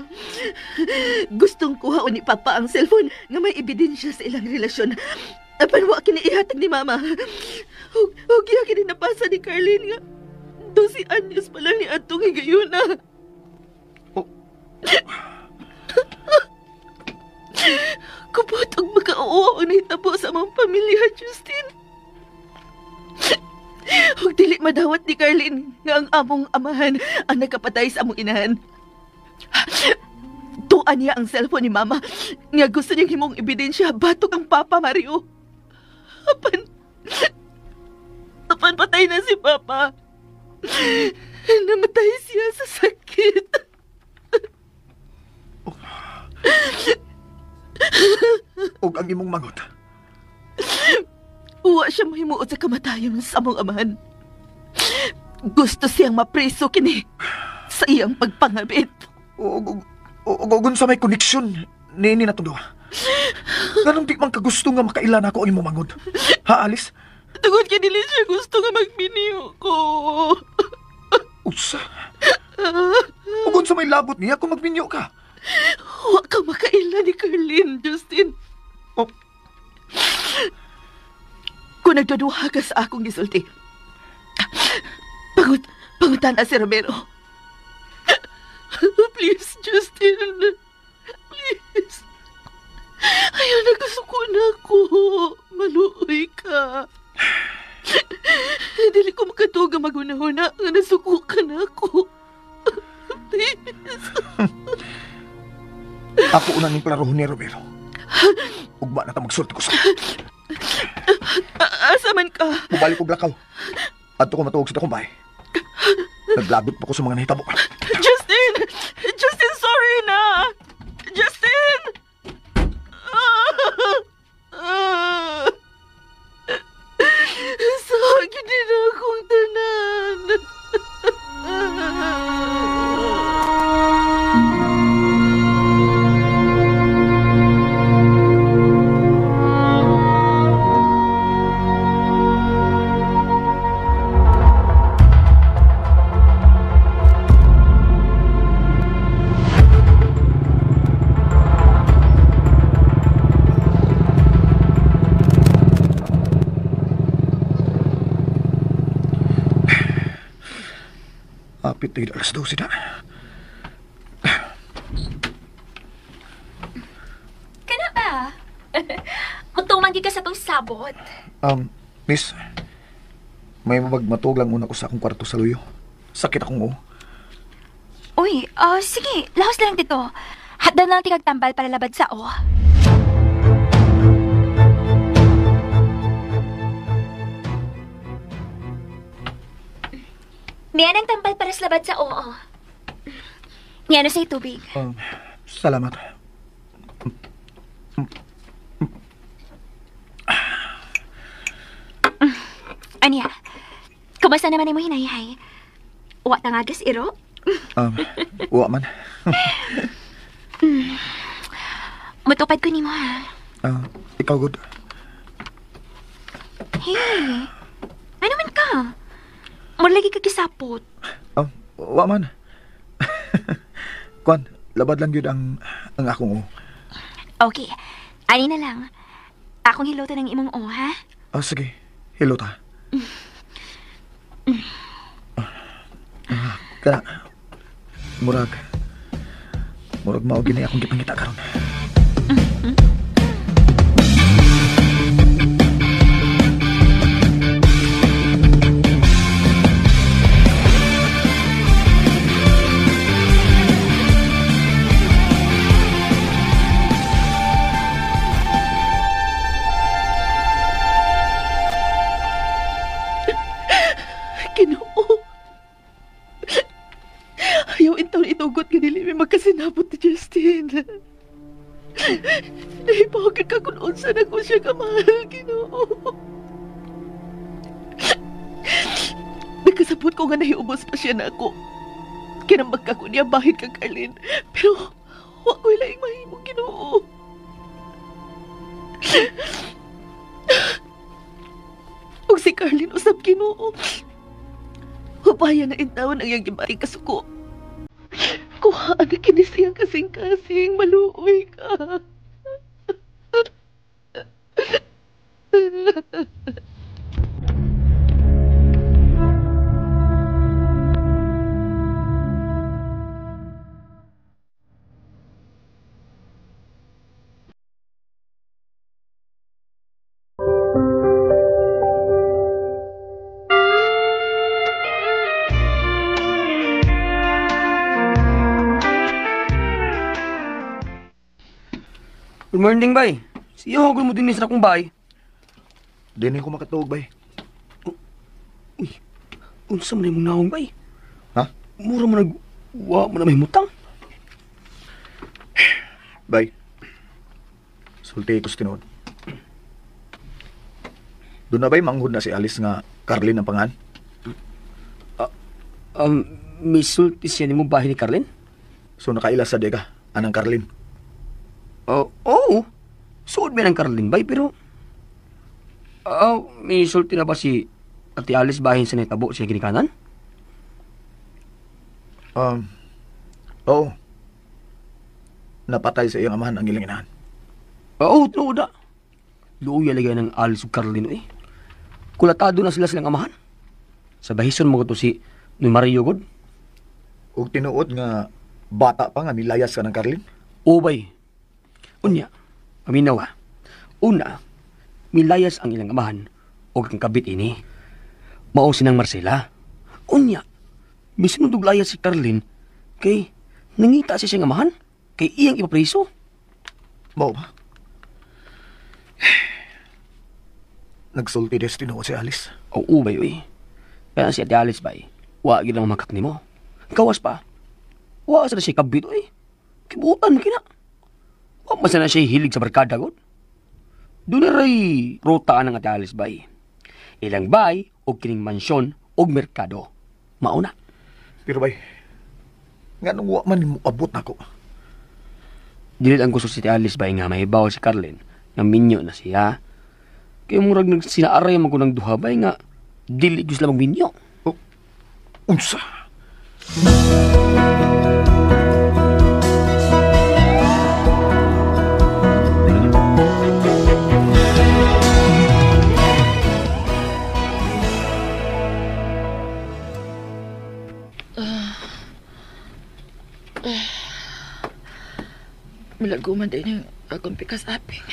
Gustong kuha ni Papa ang cellphone nga may ebidensya sa ilang relasyon. Apan wa kini ihatag ni Mama. Ug iya kini napasa ni Carlene nga 12 anyos pa lang ni atong higayuna. Oh. Kubot og makauo ang nahitabo sa among pamilya, Justin. Ug dili madawat ni Carlene nga ang among amahan ang nakapatay sa among inahan. Tuan niya ang cellphone ni Mama nga gusto niyang himong ebidensya batok ang Papa Mario. Apan patay na si Papa. Namatay siya sa sakit. Og ang imong mangot. Wa siya mahimuot sa kamatayon sa among amahan. Gusto siyang mapreso kini sa iyang pagpangabit. Og unsa may koneksyon nini natong duha? Nganong di man kagusto nga makaila nako ang imong mangot? Ha, Alice? Tungod kay dili siya gusto nga magminyo ko. Usa. Ug unsa may labot niya kung magminyo ka? Wa ka makaila ni Carlene, Justin. Oh. Kung nagduduha ka sa akong gisulti, pangutan na si Romero. Please, Justin. Please. Ayaw, nagkasuko na ako. Maluoy ka. Dili ko makatuog ang maghuna-huna nga nasuko ka na ako. Please. Ako una ning klarohon ni Romero. Ugma na ta magsulti ko sa. Asa man ka? Mubalik og lakaw. Adto ko matuog sa dakong bahay. Naglagot pa ko sa mga nahitabo. Justin! Justin, sorry na! Justin! Sa akin din akong tanan. Apit na 12:00 na. Kana ba? Mutuman ka sa tong sabot. Miss, may mabag matug lang una ko sa akong kwarto sa luyo. Sakit akong uo. Uy, sige, lahos lang dito. Hatdan lang tigagtambal para labad sa o. Niyan ang tambal para sa labad sa oo. Niyan na sa'yo tubig. Salamat. Anya, kumusta naman mo hinayhay? Wa ta nga gas iro? Wa man. Mutupad ko nimo ha. Ikaw good. Hey, ano man ka? Mulagi ka kisapot. Wa man. Kwan, labad lang yun ang akong o. Okay, ani na lang. Akong hiluto ng imong o, ha? Sige. Hello ta. Kana. Murag. Murag mao gini akong gipangita karon. Magkasinabot ni Justin. Nahipagod ka kung unsa na ko siya kamahal, Ginoo. Nagkasabot ko nga nahiubos pa siya na ako. Kinambag ka ko niya bahid ka, Carlin. Pero wa ko'y laing mahimo, Ginoo. Ug si Carlin usab, Ginoo. Hupaya na intawan ang iyang gibati kasuko. Kuhaan na kinis iyang kasing-kasing, maluoy ka. Good morning, bay. Siya, hagol mo din sa akong bay. Di na ko makatuog, bay. Uy, unsa man imong naong, bay? Ha? Mura mo nag... Wa mo na may mutang. Bay, sulti ko sa tinuod. Doon na bay, manghod na si Alice nga Carlin ang pangan? May sulti siya ni mo bahay ni Carlin? So nakaila sa dega, anang Carlin? Oo. Oh, suod may ng Carlin, bay, pero... May sulti na ba si Ate Alice bahin sa nitabo siya ginikanan? Oo. Napatay sa iyang amahan ang ilang inahan. Oo, tinuod na. Luoy lagay ng Alice ug Carlin eh. Kulatado na sila silang amahan. Sa bahison mo to si Noy Mario god. Ug tinuod nga bata pa nga nilayas ka ng Carlin? Oo, bay. Unya, paminaw ha. Una, milayas ang ilang amahan o ang kabit ini. Mao sinang Marcela. Unya, misunod og layas si Carlin kay nangita siya siyang amahan kay iyang ipapriso. Mao ba? Nagsulti des tinuod si Alice. Oo, bay, uy. Kaya si Ate Alice, bay, wa gid ang makak nimo. Kawas pa. Wa sa siya kabit, uy. Kibutan kina. Wa man sana siya hilig sa barkada, god. Doon na ray ruta ang Ate Alice, bay. Ilang bay, og kining mansyon, og merkado. Mauna. Pero bay, nga nung wa man mo abot nako. Dili ang gusto si Ate Alice, bay, nga may bawa si Carlin, nga minyo na siya. Kaya murag nagsinaaray man ko ng duha, bay, nga dili gusto sila magminyo. Oh, unsa? Malaguman din yung akong pikas aping.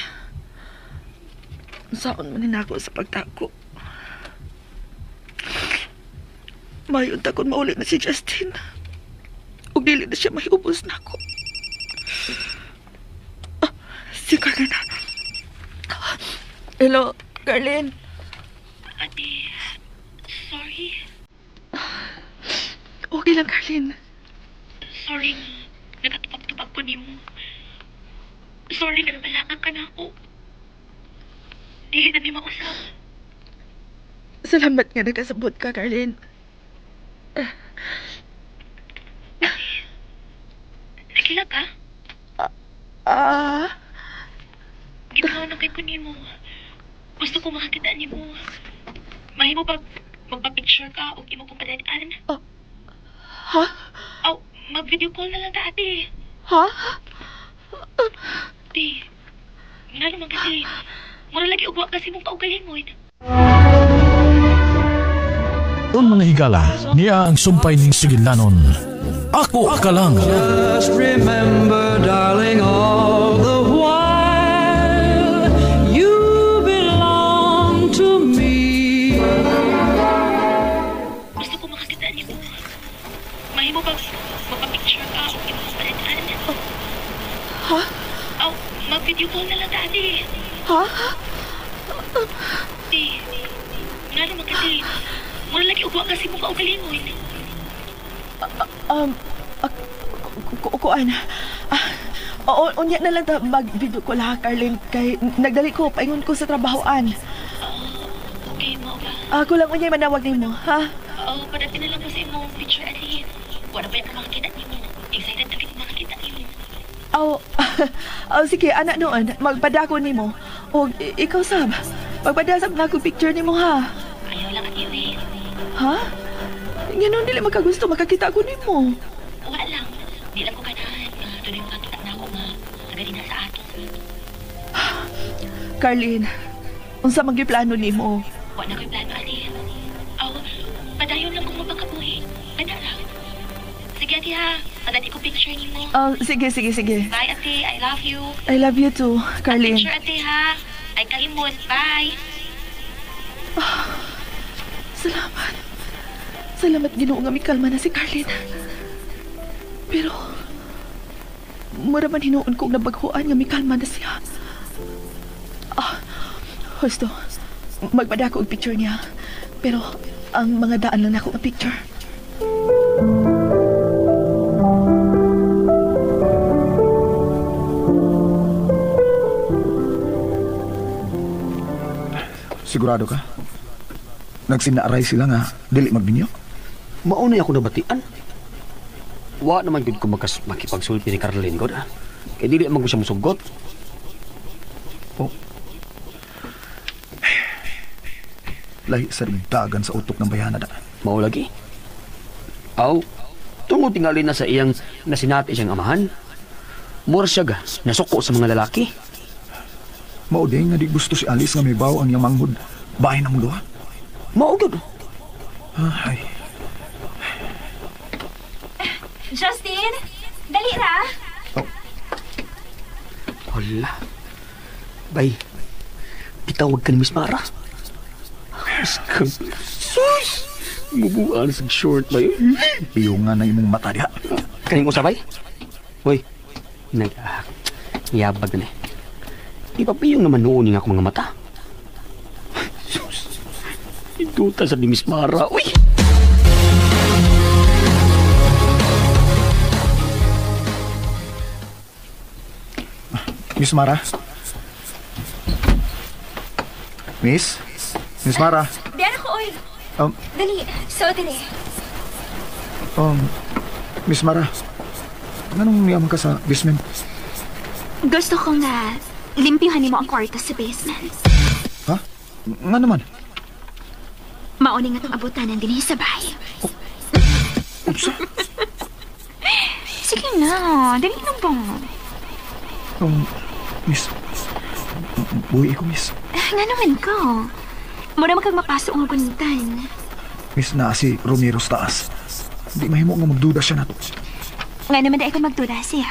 Saan man hinako sa pagtako. Mayon takon mauli na si Justin. Ug dili na siya mahiubos na ako. Ah, si Carlin. Hello, Carlin. Ate, sorry. Okay lang, Carlin. Sorry, nakatupag-tupag ko nimo. Sorry na namalakang ka na ako. Di na may mausap. Salamat nga nagkasabot ka, Carlin. Nagkila ka? Ginawa na kay ko nimo. Gusto ko makakita nimo. Mahimo pag magpa-picture ka o imo kong padadaan. Ha? Aw, mag-video call na lang ta, ate. Ha? Ate, nga naman kasi, mura lagi ugwa kasi mong kaugalingon. mga higala, niya ang sumpay ning sugilanon. Ako ka lang. Just remember, darling, all the while you belong to me. Gusto ko makakita niyo. Mahimo ba mapapicture ka o imong palad-an? Ha? Oh, mag-video call na lang dati. Ha? Di, nga naman kasi, mura lagi ugwa kasi mo kaugalingon. Kuan. Oo, unya na lang ta mag-video call ha, Carlin. Kay nagdali ko, paingon ko sa trabahoan. Okay, mo ba? Ako lang unya manawag nimo, ha? Oo, padati na lang ko sa imong picture, ati. Wala pa yung makakita nimo. Excited na kita makakita nimo. Oh, sige, anak noon, magpadako nimo. O, ikaw sab, magpadasab na ako picture nimo, ha? Ayaw lang, ati, we. Ha? Nganon, dili makagusto makakita ko nimo. Wala lang. Di lang ko ganahan. Tuloy makakita na ako nga. Taga na sa ato. Carlin, unsa man gyud plano nimo? Wala ko'y plano, ati. Aw, padayon lang kung mapakabuhi. Ana lang. Sige, ati, ha. Padati ko picture nimo. Oh, sige. Bye, ati. I love you. I love you too, Carlin. Picture, ati, ha. Ay, kalimot. Bye. Salamat. Salamat, Ginoo nga mikalma na si Carlin. Pero, mura man hinuon kong nabaghuan nga mikalma na siya. Husto, magpada ko og picture niya. Pero, ang mga daan lang nako nga picture. Sigurado ka? Nagsinaaray sila nga, dili magbinyo? Maunay ako nabatian. Wa naman gud ko makipagsulti ni Carlin god. Kay dili man ko siya musugot. Oh. Lahi sa dagan sa utok ng bayana da. Mao lagi. Aw, tungod tingali na sa iyang nasinati siyang amahan. Mura siya ga, nasuko sa mga lalaki. Mao din nga di gusto si Alice nga mibaw ang iyang manghod. Bahin ang duha. Mao gyud. Ay. Justin, dali ra. Oh. Wala. Bay, bitawag ka ni Miss Mara. Sus! Mubuan sa short, bay. Piyungan na imong mata diha. Kaning usabay? Hoy, yabag na eh. Ipapiyong naman noon yung akong mga mata. Sus! Ituta sa ni Miss Mara. Uy! Miss Mara? Miss? Miss Mara? Diyan ako, oy. Dali, so dali. Miss Mara, anong niyaman ka sa basement? Gusto ko nga limpyuhan mo ang kwarto sa basement. Ha? Nga naman? Mauni nga itong abutanan din sa bahay. Oh. Unsa? Sige na, dali na ba? Miss, buhi ko, miss. Nga naman ko. Mura man kag mapasok ang gunitan. Miss, naa si Romero sa taas. Di mahimo nga magduda siya nato. Nga naman dahil ko magduda siya.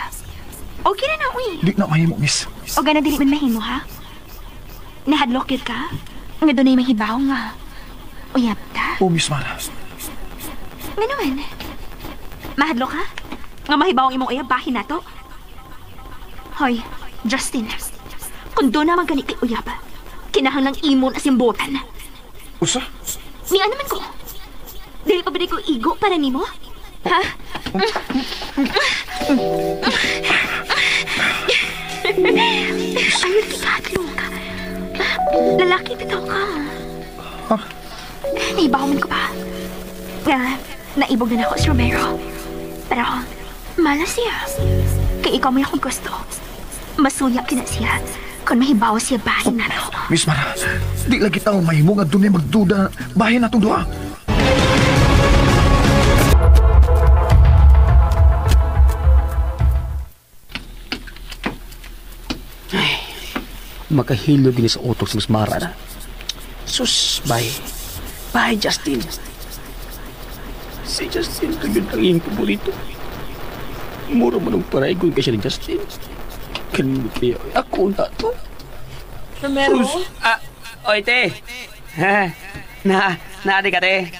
Okay na na, uy. Di na mahimo, miss. O gana dili man mahimo, ha? Nahadlok yun ka? Nga doon ay mahibaw nga. Uyab ta? Oh, Miss Mara. Nga naman. Mahadlok ka? Nga mahibaw ang imong uyab, bahin na to. Hoy, Justin. Kung doon naman gani kay uyab, kinahanglang imo na simbutan. Usa? Niya naman ko. Dili pa ba di ko igo para nimo? Ha? Ayun, kikadlok. Lalaki bitaw ka. Huh? Naibaw man ko pa. Nga, naibog na ako si Romero. Pero, malas siya. Kaya ikaw may akong gusto. Masuya kina siya. Kung mahibaw siya bahin na to. Miss Mara, di lagi tao mahimo nga doon magduda bahin natong duha. Ay, makahilo gini sa utok si Miss Mara na. Sus, bye. Bye, Justin. Si Justin kagud ang iyang paborito. Mura man ang paraygon kay siya ni Justin. Kanito, ako na to. Romero? Oy, te. Naadi ka, te.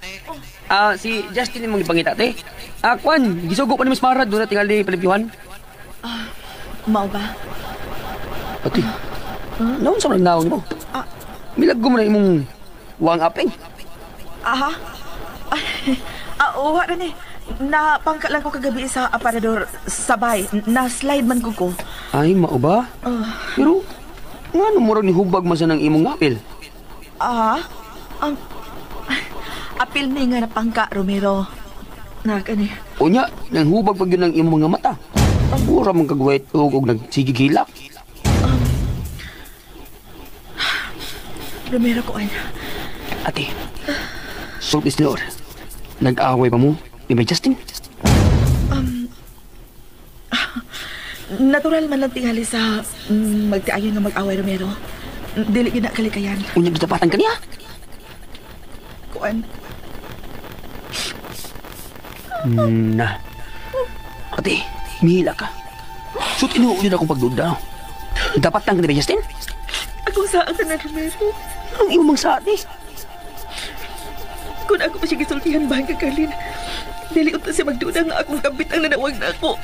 Si Justin yung mga ipangita, te. Kwan, gisugo pa ni Miss Mara doon na tingali palibyuhan. Mao ba? Ate, naon sa mga naon mo? Milag ko mo na imong wang aping. Aha? Wa na ni. Napangka lang ko kagabi sa aparador sabay. Na-slide man ko. Ay, mao ba? Pero, nga no murag ni hubag man sa ng imong apil? Ang apil ni nga napangka, Romero. Nakani. Unya, nang hubag pag yun ang imong mga mata. Mura man kagwait og nagsigigilak. Romero, kuan. Ate, sulti si Lord. Nag-away pa mo ni may Justin? Natural man lang tingali sa magtiayon nga mag-away, Romero. Dili gid na kalikayan. Unya gitapatan ka niya? Kuan. Na. Ate, mihila ka. So tinuod yun akong pagduda. Dapat lang ka ni Justin? Ako saan ka na, Romero? Anong iyong mang sa ate? Kung ako pa siya gisultihan ba ang kakalin, dili unta siya magduda nga akong kabit ang nanawag na ako.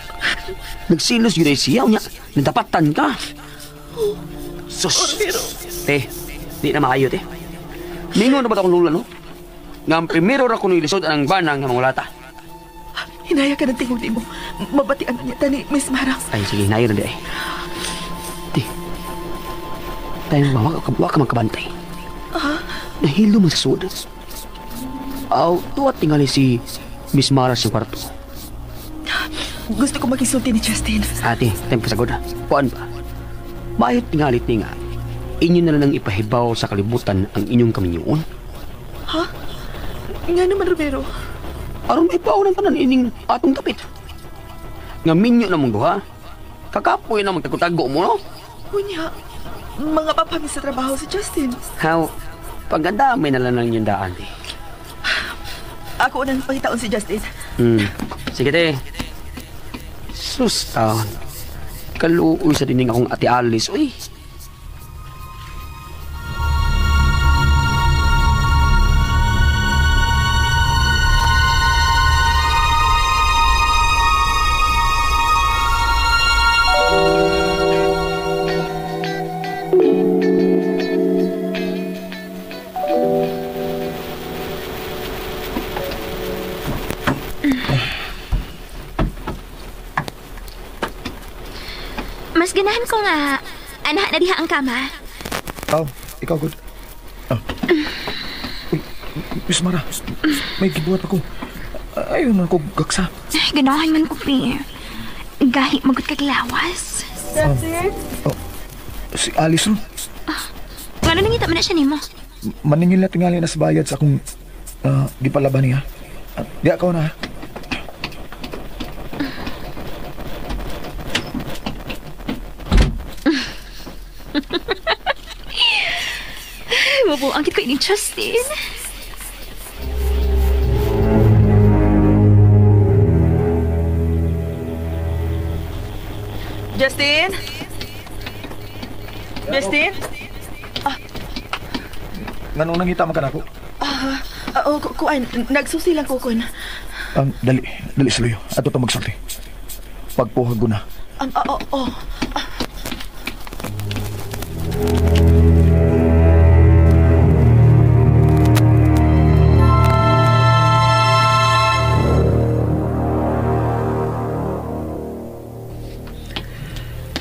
Nagsilos yun ay siya, unya, nadapatan ka. Sus! Romero. Te, di na maayo, te. Mingon na ba akong lula, no? Nga ang primero ra ko nilisod ang banang nga mangulata. Hinaya ka ng tingog mo. Mabatian na niya tani, Miss Mara. Ay, sige, hinayo na di ay. Te, tayo ba, waka ka magkabantay. Nahilo man sa sud. Aw, tuwa tingali si Miss Mara sa kwarto. Gusto ko makisulti ni Justin. Ate, time pasagod ha. Kuan ba? Mahit tingalit ni nga. Inyo na lang ipahibaw sa kalibutan ang inyong kaminyoon. Ha? Nga naman, Romero. Aron maipaw ng tanan ining atong tapit. Nga minyo na mong duha. Kakapoy na magtago-tago mo, no? Unya, mga papami sa trabaho si Justin. How? Paganda may nalang ng inyong daan, eh. Ako unang pangitaon si Justin. Sige, te. Sus, taon. Kaluoy sa dining akong Ate Alice, uy. Mas ganahan ko nga, anak na diha ang kama. Oh, ikaw good. Oh. Uy, Miss Mara, may gibuhat ako. Ayun ako, gaksa. Ganahan man ko, Pi. Gahi magot kaglawas. Oh, si Alice ron. Ngano nangita man na siya nimo? Maningil na tingali na sa bayad sa akong gipalaban niya. Di ako na. Mabuang kit ko ini Justin. Justin? Justin? Nganong nangita man ka nako? Kuan, nagsusi lang ko kun. Dali, dali sa luyo. Ato ta magsulti. Pagpuhag ko na.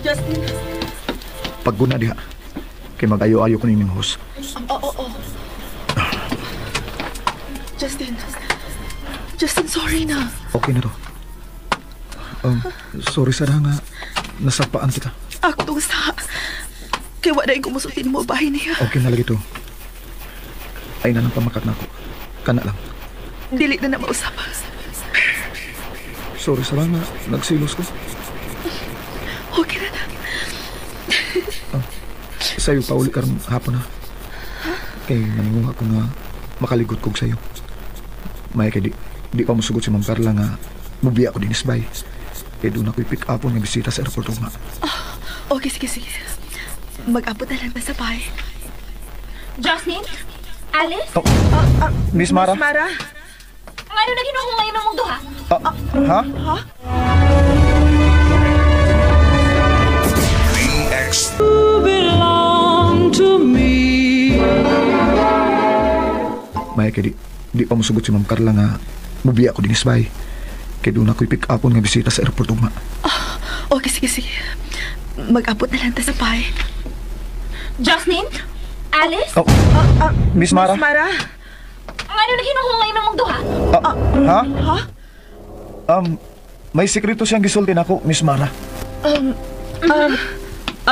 Justin. Pagguna diha. Kay mag-ayo-ayo ko ninyong host. Oo. Justin. Justin, sorry na. Okay na to. Sorry sana nga nasapaan kita. Ako tong sa. Kay wala yung kumusultin mo bahay niya. Okay na lagi to. Ay na nang pamakat na ako. Kana lang. Dili na na mausap. Sorry sana nga nagsilos ko. Okay na na. Sa'yo pa uli karong hapon na. Kay maninguha ko nga makaligot kog sa'yo. May kay Di pa mosugot si Ma'am Carla nga mubiya ko dinis bay. Kay doon ako'y pick upon nga bisita sa airport ugma. Oh, okay, sige, sige. Mag-abot na lang ta sa bahay. Justin? Alice? Oh, Miss Mara? Miss Mara? Ngano na ginuong ngayon mong duha? Ha? Ha? BX. You belong to me. Maya kay di pa mosugot si Ma'am Carla nga mubiya ko dinis bay. Kay doon ako'y pick upon nga bisita sa airport ugma. Oh, okay, sige, sige. Mag-abot na lang ta sa bahay. Justin? Alice? Oh, Miss Mara? Miss Mara? Ngano na ginuong ngayon mong duha? Ha? Ha? May sekreto siyang gisulti nako, Miss Mara.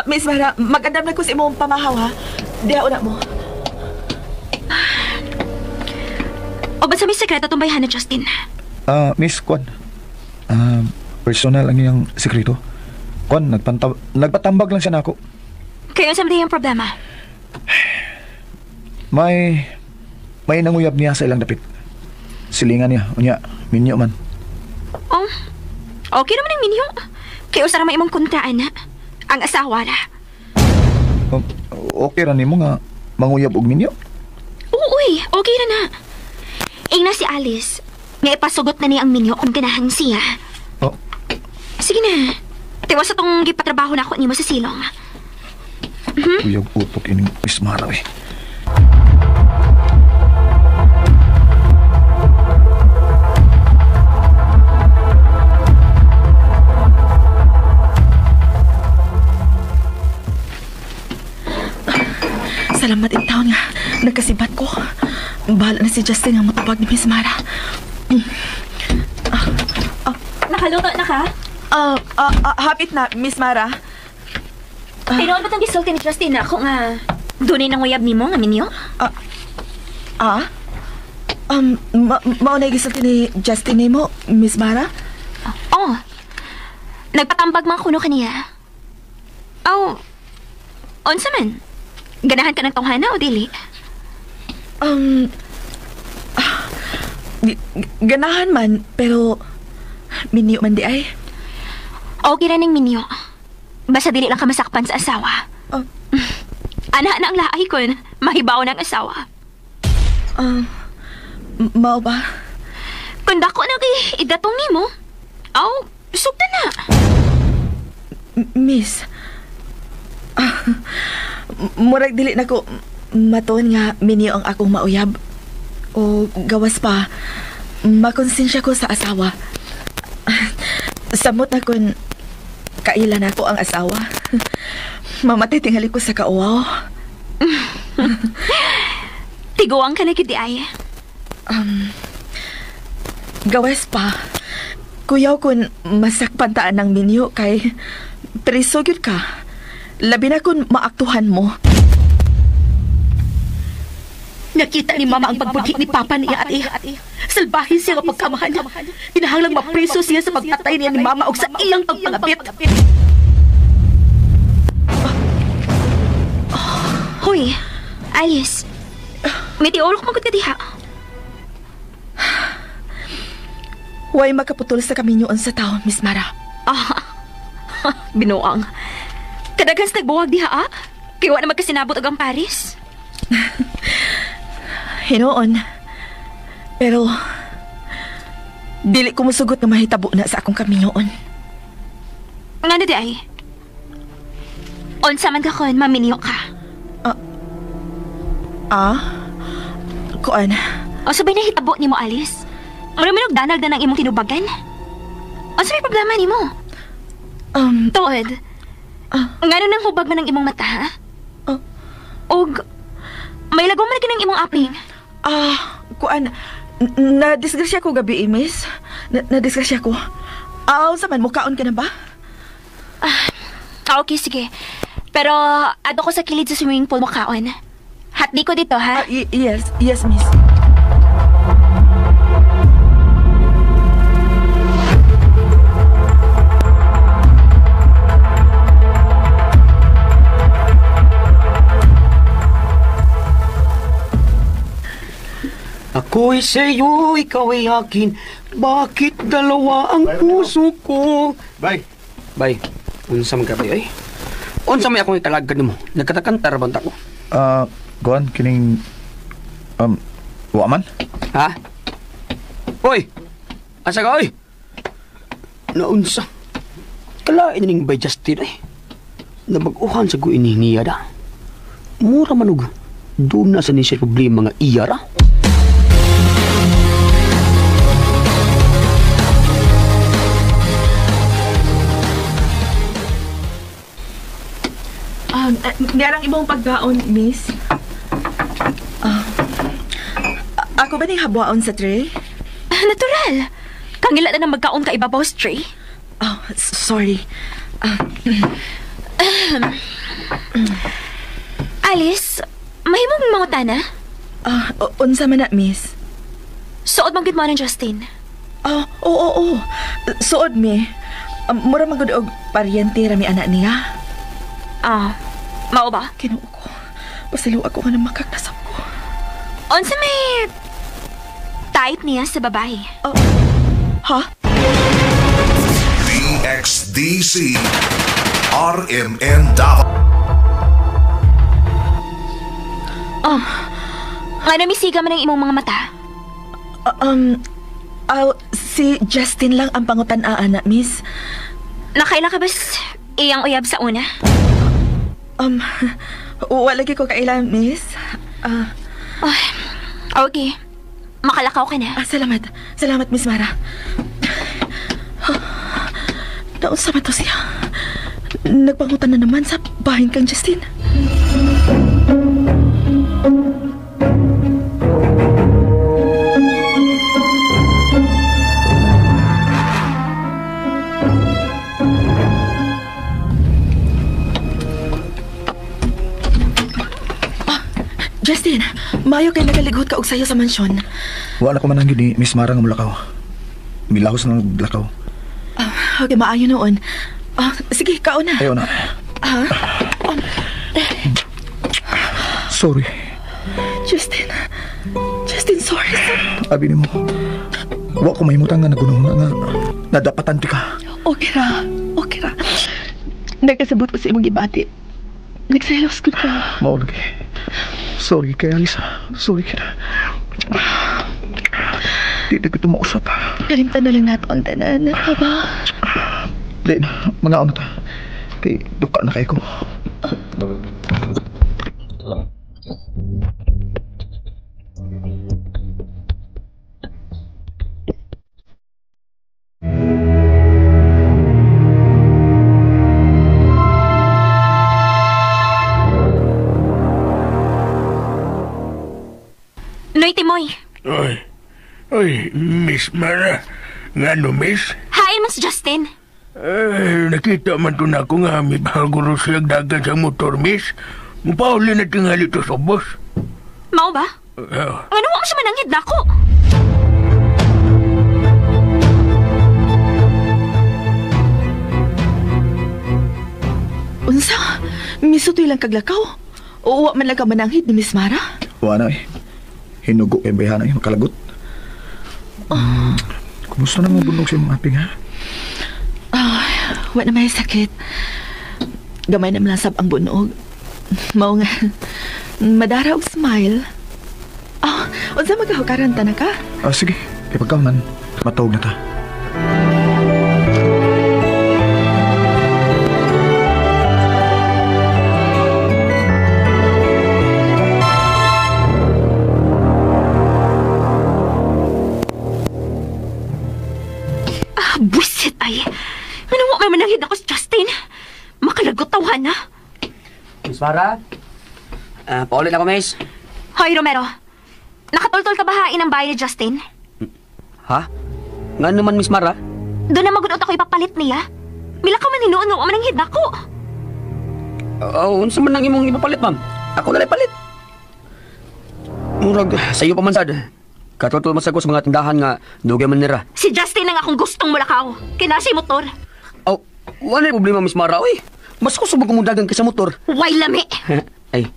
Miss Mara, mag-andam na ko sa imong pamahaw, ha? Diha una mo. O ba sa may sekreto itong bayhan na Justin? Miss Kwan. Personal ang iyang sekreto. Kwan, nagpatambag lang siya nako. Kaya sa yung problema? May nanguyab niya sa ilang dapit. Silingan niya, unya, minyo man. Oh, okay naman ang minyo. Kaya usara may imong kontraan na. Ang asawa ra. Okay ra nimo nga manguyab og minyo? Oo, uy, okay ra na. Ingna si Alice, nga ipasugot na niya ang minyo kung ganahan siya. Oh. Sige na. Tiwas sa tong gipatrabaho na ako nimo sa silong. Uyag utok ining Miss Mara, eh. Salamat in taon nga. Nagkasibat ko. Bahala na si Justin ang matubag ni Miss Mara. Nakaluto na ka? Hapit na, Miss Mara. Tinuod ba itong gisulti ni Justin na ako nga dunay nang uyab nimo nga minyo? Mao na gisulti ni Justin nimo, Miss Mara? Oh. Nagpatambag mga kuno kaniya. Oh. Unsa man? Ganahan ka ng tawhana o dili? Ganahan man, pero minyo man di ay. Okay ra ning minyo. Basta dili lang ka masakpan sa asawa. Oh. Ana na ang laay kun, mahibaw ng asawa. Mao ba? Kung dako na kay idatong nimo, aw, sugdan na. Miss, murag dili na ko matuon nga minyo ang akong mauyab. O gawas pa, makonsensya ko sa asawa. Samot na kun kailan ako ang asawa. Mamatay tingali ko sa kauwaw. Tiguang ka na gid ay. Gawas pa, kuyaw kun masakpan taan ng minyo kay preso gyud ka. Labi na kun maaktuhan mo. Nakita ni Mama ang pagbudhi ni Papa niya at iya. Salbahin siya nga pagkamahan. Kinahanglang mapreso siya sa pagpatay niya ni Mama og sa iyang pagpangabit. Hoy, Alice. May tiulok magud ka diha. Huwag makaputol sa kaminyoon sa tao, Miss Mara. Binuang. Kadaghan sa nagbuwag diha, ah? Kaya wa na magkasinabot og ang Paris. Hinoon. Pero dili ko musugot nga mahitabo na sa akong kaminyoon. Ngano di ay? Unsa man ka kon maminyo ka? Kuan. O sabay nahitabo nimo, Alice. Mura man og danag na ng imong tinubagan. Unsa may problema nimo? Tuod. Ngano nang hubag man ang imong mata, ha? Og may lagom man kinang imong aping. Kuan. Na-disgrasya ko gabi, miss. Na-disgrasya ko. Unsa man, mukaon ka na ba? Okay, sige. Pero ado ko sa kilid sa swimming pool mukaon. Hatdi ko dito, ha? Yes, yes, miss. Ako Ako'y sa'yo, ikaw ay akin. Bakit dalawa ang puso ko? Bye. Bay, unsa man ka bay, ay? Unsa may akong ikalagad nimo? Nagkatakanta ra banta ko. Kuan kining wa man? Ha? Oy! Asa ka, oy? Naunsa? Kalain ning bay Justin ay. Nabag-uhan sa guini niya da. Mura manog. Doon na sa niya problema nga iya ra. Ngarang ibang pagkaon, miss. Ako ba ning habwaon sa tray? Natural. Kangila na nang magkaon ka ibabaw sa tray. Oh, sorry. Alice, mahimong mangutana? Unsa man na, miss? Suod man gud mo ng Justin. Oh, oo. Suod mi. Mura man gud og paryente ra mi anak niya. Mao ba? Kinuo ko. Pasilo ako nga namakakasap ko. Unsa may type niya sa babae? Ha? DXDC RMN Davao. Oh, nga misiga man ang imong mga mata? Si Justin lang ang pangutan-aan na, miss. Nakaila ka ba iyang uyab sa una? Wala ko kaila, miss. Okay. Makalakaw ka na. Salamat. Salamat, Miss Mara. Naunsa ba to siya? Nagpangutan na naman sa bahin kang Justin. Justin, mayo kay nagalighot ka og sayo sa mansyon. Wala ko man ang gini, Miss Mara nga mulakaw. Milahos na naglakaw. Okay, maayo noon. Sige, kaon na. Ayaw na. Sorry. Justin, sorry. Abi nimo. Wa ko mahimutang nga nagunong na nga nadapatan ti ka. Okay ra. Nagkasabot ko sa imong gibati. Nagselos ko ka. Mao lagi. Sorry kay Alisa. Sorry kay. Di na kita mausap. Kalimtan na lang nato ang tanan. Aba? Di na. Mga ano ta. Kay duka na kay ko. Noy Timoy. Oy, Miss Mara. Ngano, Miss? Hain man si Justin. Ay, nakita man to na ako nga may bago siyang dagan sa motor, Miss. Mupauli na tingali to sa boss. Mao ba? Ano mo siya mananghid na ako? Unsa? Misutoy lang kaglakaw? O wa man lang ka mananghid ni Miss Mara? Wa na eh. Hinugo kay bayhana eh, makalagot. Kumusta na mga bunog sa imong aping, ha? Wa na may sakit. Gamay na malasab ang bunog. Mao nga, madara og smile. Unsa magahukaran ta na ka? Sige, kay pagkaman, matawag na ta. Buisit ay. Ano mo may mananghid ako si Justin? Makalagot tawahan na. Miss Mara? Paulit ako, Miss. Hoy, Romero. Nakatultol ka ba hain ang bahay ni Justin? Ha? Nga naman, Miss Mara? Doon na magunot ako ipapalit niya. Mila ka man hinuon nga mananghid ako. Unsa man ang imong ipapalit, ma'am? Ako na lang palit. Murag, sa iyo pa man sad. Katultol man sa ko sa mga tindahan nga dugay man nira. Si Justin ang akong gustong mulakaw. Kinasi motor. Oh, wala na problema, Miss Mara, oy. Mas kusog kumudagan kaysa motor. Way lami. Ay.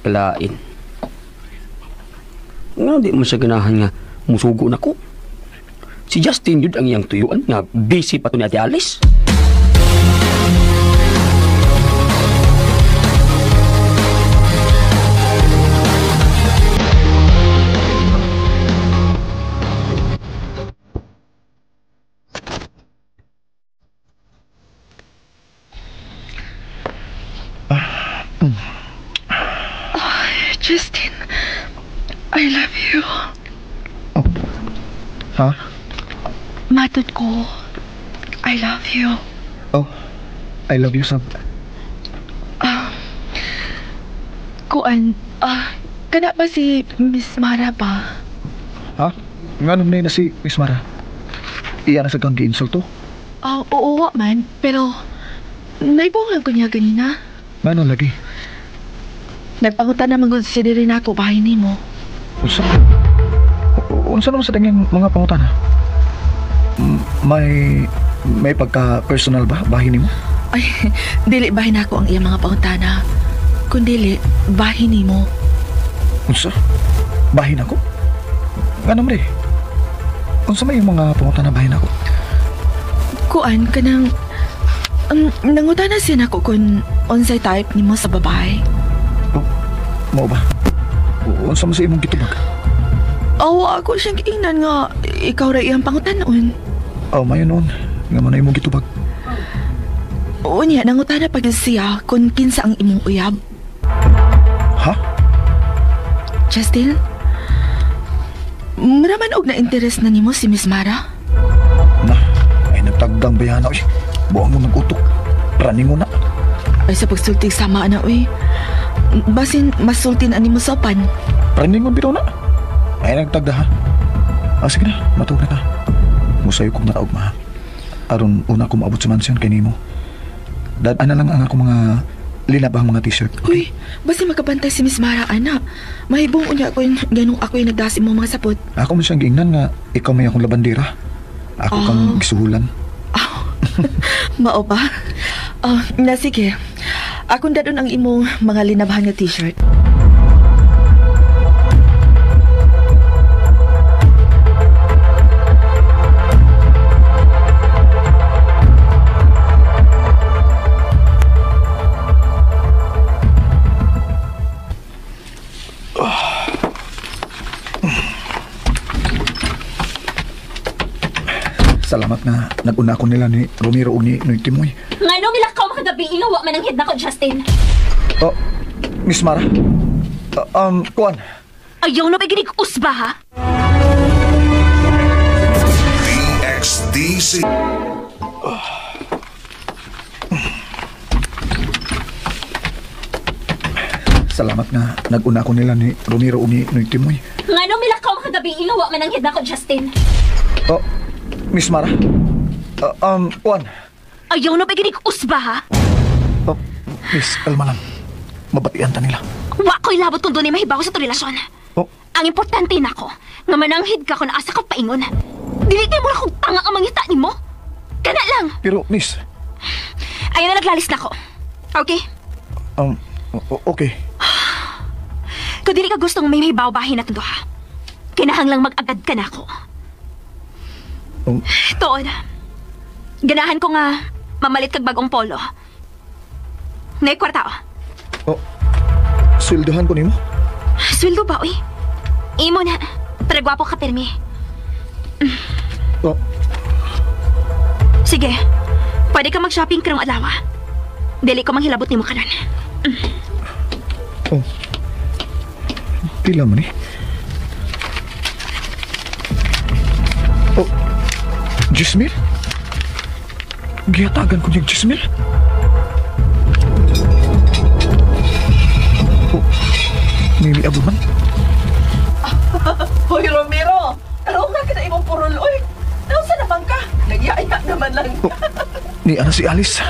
Kalain. Nga di mo siya ganahan nga musugo na ko. Si Justin yun ang iyang tuyuan nga busy pa to ni Ate Alice. Oh, Justin, I love you. Oh. Ha? Matod ko, I love you. Oh, I love you, Sab. Kuan, kana ba si Miss Mara ba? Ha? Nga naman na si Miss Mara? Iya na sa kang gi-insulto? Oo, man. Pero, naibungan ko niya ganina. Ngano lagi? Nagpangutan naman kung siya rin ako bahay ni mo. Unsa? Unsa naman sa danging mga pangutana? May pagka-personal ba bahin nimo? Ay, dili bahin ako ang iyang mga pangutana. Kundili, bahin nimo. Unsa? Bahin ako? Ngano man eh? Unsa may mga pangutana bahin ako? Kuan kanang nangutana siya nako kung unsay type nimo sa babae. Oh, mao ba? Unsa man sa imong gitubag? Aw, ako siyang giingnan nga ikaw ra iyang pangutanon. Oh, mayo noon. Nga man na imong gitubag. Oo niya, nangutana pag siya kung kinsa ang imong uyab. Ha? Justin, mura man og na-interest na nimo si Miss Mara? Na, ay nagtagdang bayana, uy. Buang mo nag-utok. Praning mo na. Ay sa pagsultig sama na, uy. Basin masulti na nimo sa pan. Praning mo bitaw na. Ay nagtagda ha. Ah, sige na, matug na ta. Musayo kong nataog ma. Aron una ko maabot sa mansyon kay nimo. Dad, ana lang ang akong mga linabang mga t-shirt. Okay? Uy, basta makabantay si Miss Mara, ana. Mahibong unya ko yung ganong ako yung nagdasi mo mga sapot. Ako man siyang giingnan nga ikaw may akong labandera. Ako kang gisuhulan. Oh. Mao ba? Oh, na sige. Akong dadon ang imong mga linabahan nga t-shirt. Salamat nga nag-una ko nila ni Romero o ni Noy Timoy. Ngano milakaw makagabi ingawa man ang hid nako, Justin. Oh, Miss Mara. Kuan. Ayaw na ba ginig usba ha? DXDC. Salamat nga nag-una ko nila ni Romero o ni Noy Timoy. Ngano milakaw makagabi ingawa man ang hid nako, Justin. Oh, Miss Mara. Kuan. Ayaw na ba ginig usba ha? Oh, Miss, kalma lang. Mabatian ta nila. Wa ko'y labot kung doon ay mahibaw sa to relasyon. Oh. Ang importante nako, nga mananghid ka kung naasa ka paingon. Dili kay mura kong tanga ang mangita nimo. Kana lang. Pero, Miss. Ayaw na naglalis nako. Okay? Okay. Kung dili ka gustong may mahibaw bahin na duha, kinahanglang mag-agad ka nako. Tuon. Ganahan ko nga mamalit kag bagong polo. Nay kwarta oh. Sweldohan ko nimo? Sweldo ba, uy? Imo na. Pero gwapo ka pirmi. Oh. Sige. Pwede ka mag-shopping karong adlaw. Dili ko manghilabot nimo karon. Oh. Pila man eh. Oh. Jismil? Gihatagan ko niyang Jismil? Oh, may miabo man. Hoy, Romero! Tarong ka na imong purol, oy! Nausa naman ka? Nagyaya naman lang. Oh, ni ana si Alice.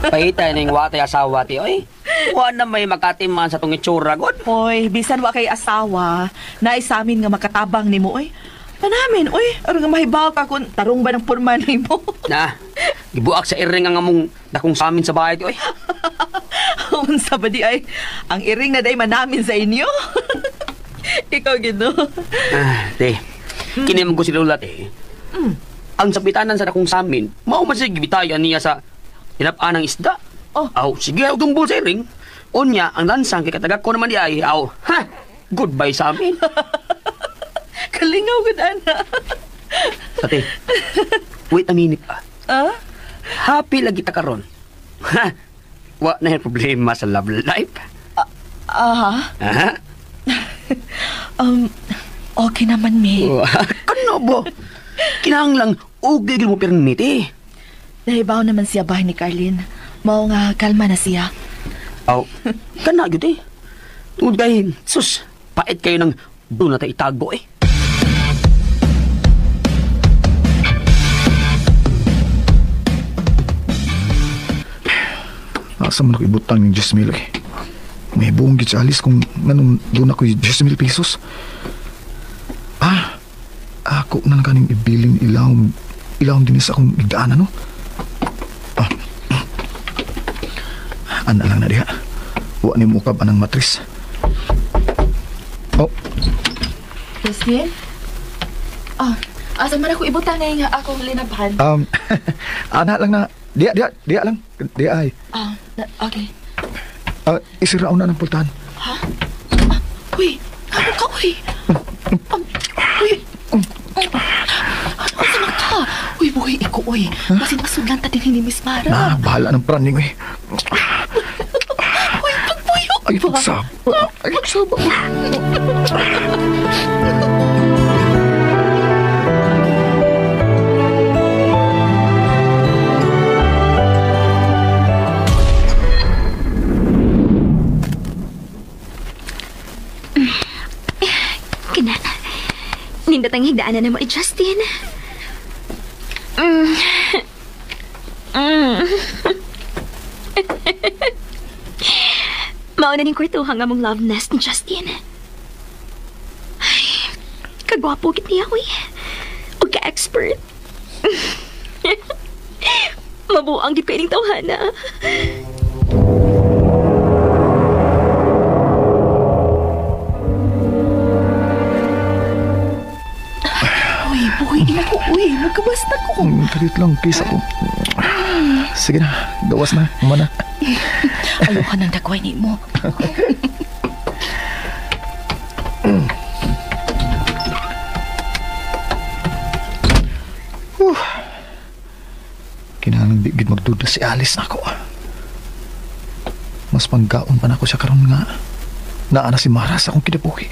Pahitay ning watay asawa ti, oy. Wa na may makatiman sa tong itsura god. Hoy, bisan wa kay asawa, naisamin nga makatabang nimo oy. Panamin, oy, aron nga mahibaw ka kung tarong ba ng porma nimo. Na, gibuak sa iring ang among dakong samin sa bahay ti, oy. Unsa ba di ay? Ang iring na day manamin sa inyo. Ikaw gino. Ah, te. Kini man ko si Lola, te. Ang sapitanan sa akong samin, mao man siya gibitayan niya sa tinap-an ng isda. Oh. Aw, sige, aw tumbol sa iring. Unya, ang lansang kay katagak ko naman di ay, aw, ha, goodbye sa amin. Kalingaw gud ana. Ate, wait a minute ah. Ah? Happy lagi ta karon. Ha, wa na yung problema sa love life. Aha. Aha. Okay naman, mi. Kano bo? Kinahanglang ugay mo permit eh. Nahibaw naman siya bahay ni Carlin. Mao nga kalma na siya. Aw, kana gyud eh. Tungod kay, sus, pait kayo ng doon na tayo itago eh. Asa man ako ibutang yung 10,000 eh. May buong gid si Alice kung nganong doon ako yung 10,000 pesos. Ah, ako na lang kaning ibilin ilawom. Ilawom din sa akong igdaanan, no? Ah, ana lang na diha. Wa ni mukab anang matris. Oh. Justin? Ah, asa man ako ibutang na nga akong linabhan? Ana lang na. Diha, diha, diha lang. Diha ay. Ah, okay. Isiraon na ng pultahan. Ha? Ah, uy, ano ka, uy? Uy, ano sa ka? Uy, buhay iko, uy. Masin masudlan ta din ni Miss Mara. Na, bahala ng praning, uy. Uy, pagpuyok Ay, pagsaba. Ay, pagsaba. Kina. Nindot ang higdaanan na mo ni Justin. Mauna ning kwartuhan nga mong love nest ni Justin. Ay, kagwapo gid niya, uy. O ka-expert. Mabuang gid ko ining tawhana. Uy, buhay ina ko, uy. Magkawas na ko. Kalit lang, peace ako. Sige na, gawas na. Humana. Ayaw ka nang dagway ni mo. Kinahanglan di gid magduda si Alice nako. Mas panggaon pa nako siya karon nga naa na si Mara sa akong kinabuhi.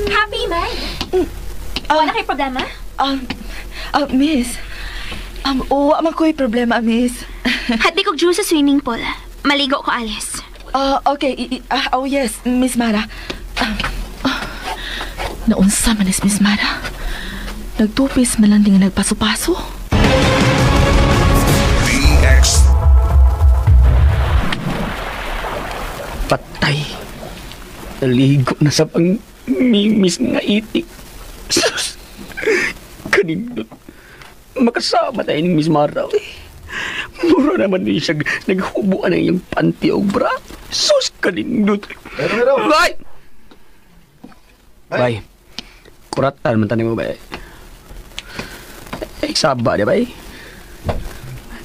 Happy man. Wala kay problema? Miss. Wa man ko'y problema, miss. Hati kog juice sa swimming pool. Maligo ko, Alice. Okay. Oh, yes, Miss Mara. Naunsa man is Miss Mara. Nagtupis man lang din nga nagpaso-paso. DX. Patay. Naligo na sa pang mimis nga itik. Sus! Kanindot. Makasama tayo ni Miss Mara. Eh. Mura naman din siya naghubuan ng iyong panty o bra. Sus! Kanindot. Pero. Bye! Bye. Kuratan man tanin mo ba? Eh, saba di ba eh?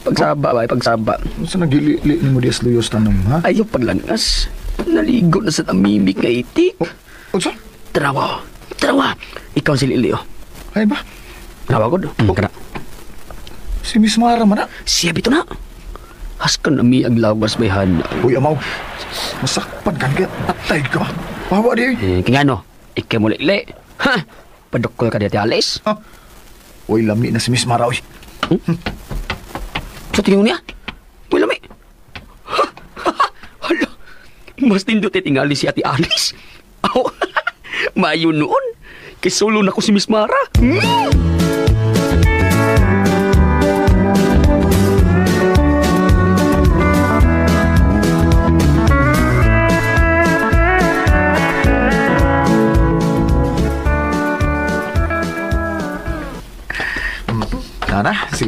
Pagsaba ba? Pagsaba. Unsa nagili ni mo dias luyos tanong, ha? Ayaw paglangas. Naligo na sa tamimik nga itik. Oh, unsa? Tarawa. Tarawa. Ikaw si Lilio. Ay ba? Tarawa ko. Kana. Si Miss Mara man na. Siya bito na. Haskan na mi ang lawas bayhan. Uy, amaw. Masakpan ka nga. Patay ka. Pawa di. Eh, kaya ano? Ikay mo lili. Ha? Padukol ka dito, Alice. Ha? Uy, lami na si Miss Mara, uy. Sa tingin niya? Uy, lami. Ha? Hala. Mas nindot tingali si Ate Alice. Aw, maayo noon. Kisulo na ko si Miss Mara.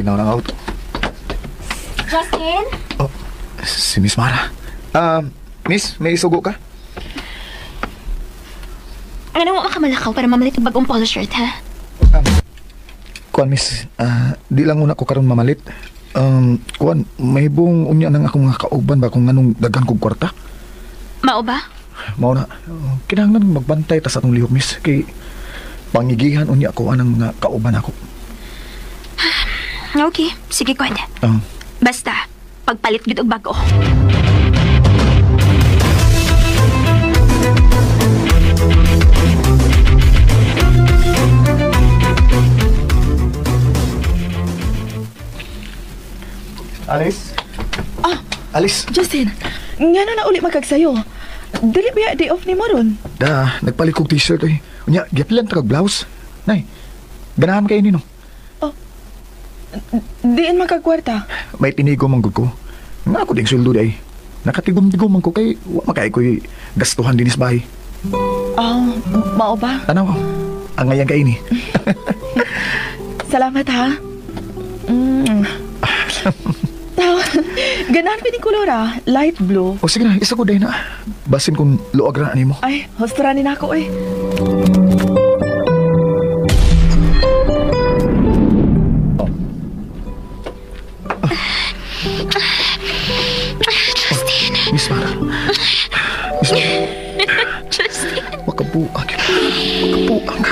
Malinaw ng auto. Justin? Oh, si Miss Mara. Miss, may isugo ka? Ano mo makamalakaw para mamalit ang bagong polo shirt, ha? Kuan, miss, di lang una ko karon mamalit. Kuan, may buong unya ng akong mga kauban ba kung anong daghan kong kwarta? Mao ba? Mao na. Kinahanglan magbantay ta sa atong lihok, miss. Kay pangigihan unya ko anang mga kauban ako. Okay, sige, Kuan. Basta, pagpalit gid og bago. Alice? Ah! Alice? Justin, nga na uli magkagsayo. Dili ba day off ni mo ron? Da, nagpalit kog t-shirt eh. Unya, giapilan ta kag blouse. Nay, ganahan kay nino. Oh, diin magkagkwarta. May tinigo man gud ko. Nga ako ding sweldo day. Nakatigom-tigom man ko kay wa makay ko'y gastuhan dinis bahay. Oh, mao ba? Tanaw, ang ngayan kay ini. Salamat ha. Ganahan ko ni kolor ah, light blue. O sige na, isa ko day na. Basin kung luag ra nimo. Ay, hostra ni nako eh. Justin. Miss Mara. Miss Mara. Justin. Makabuang. Makabuang.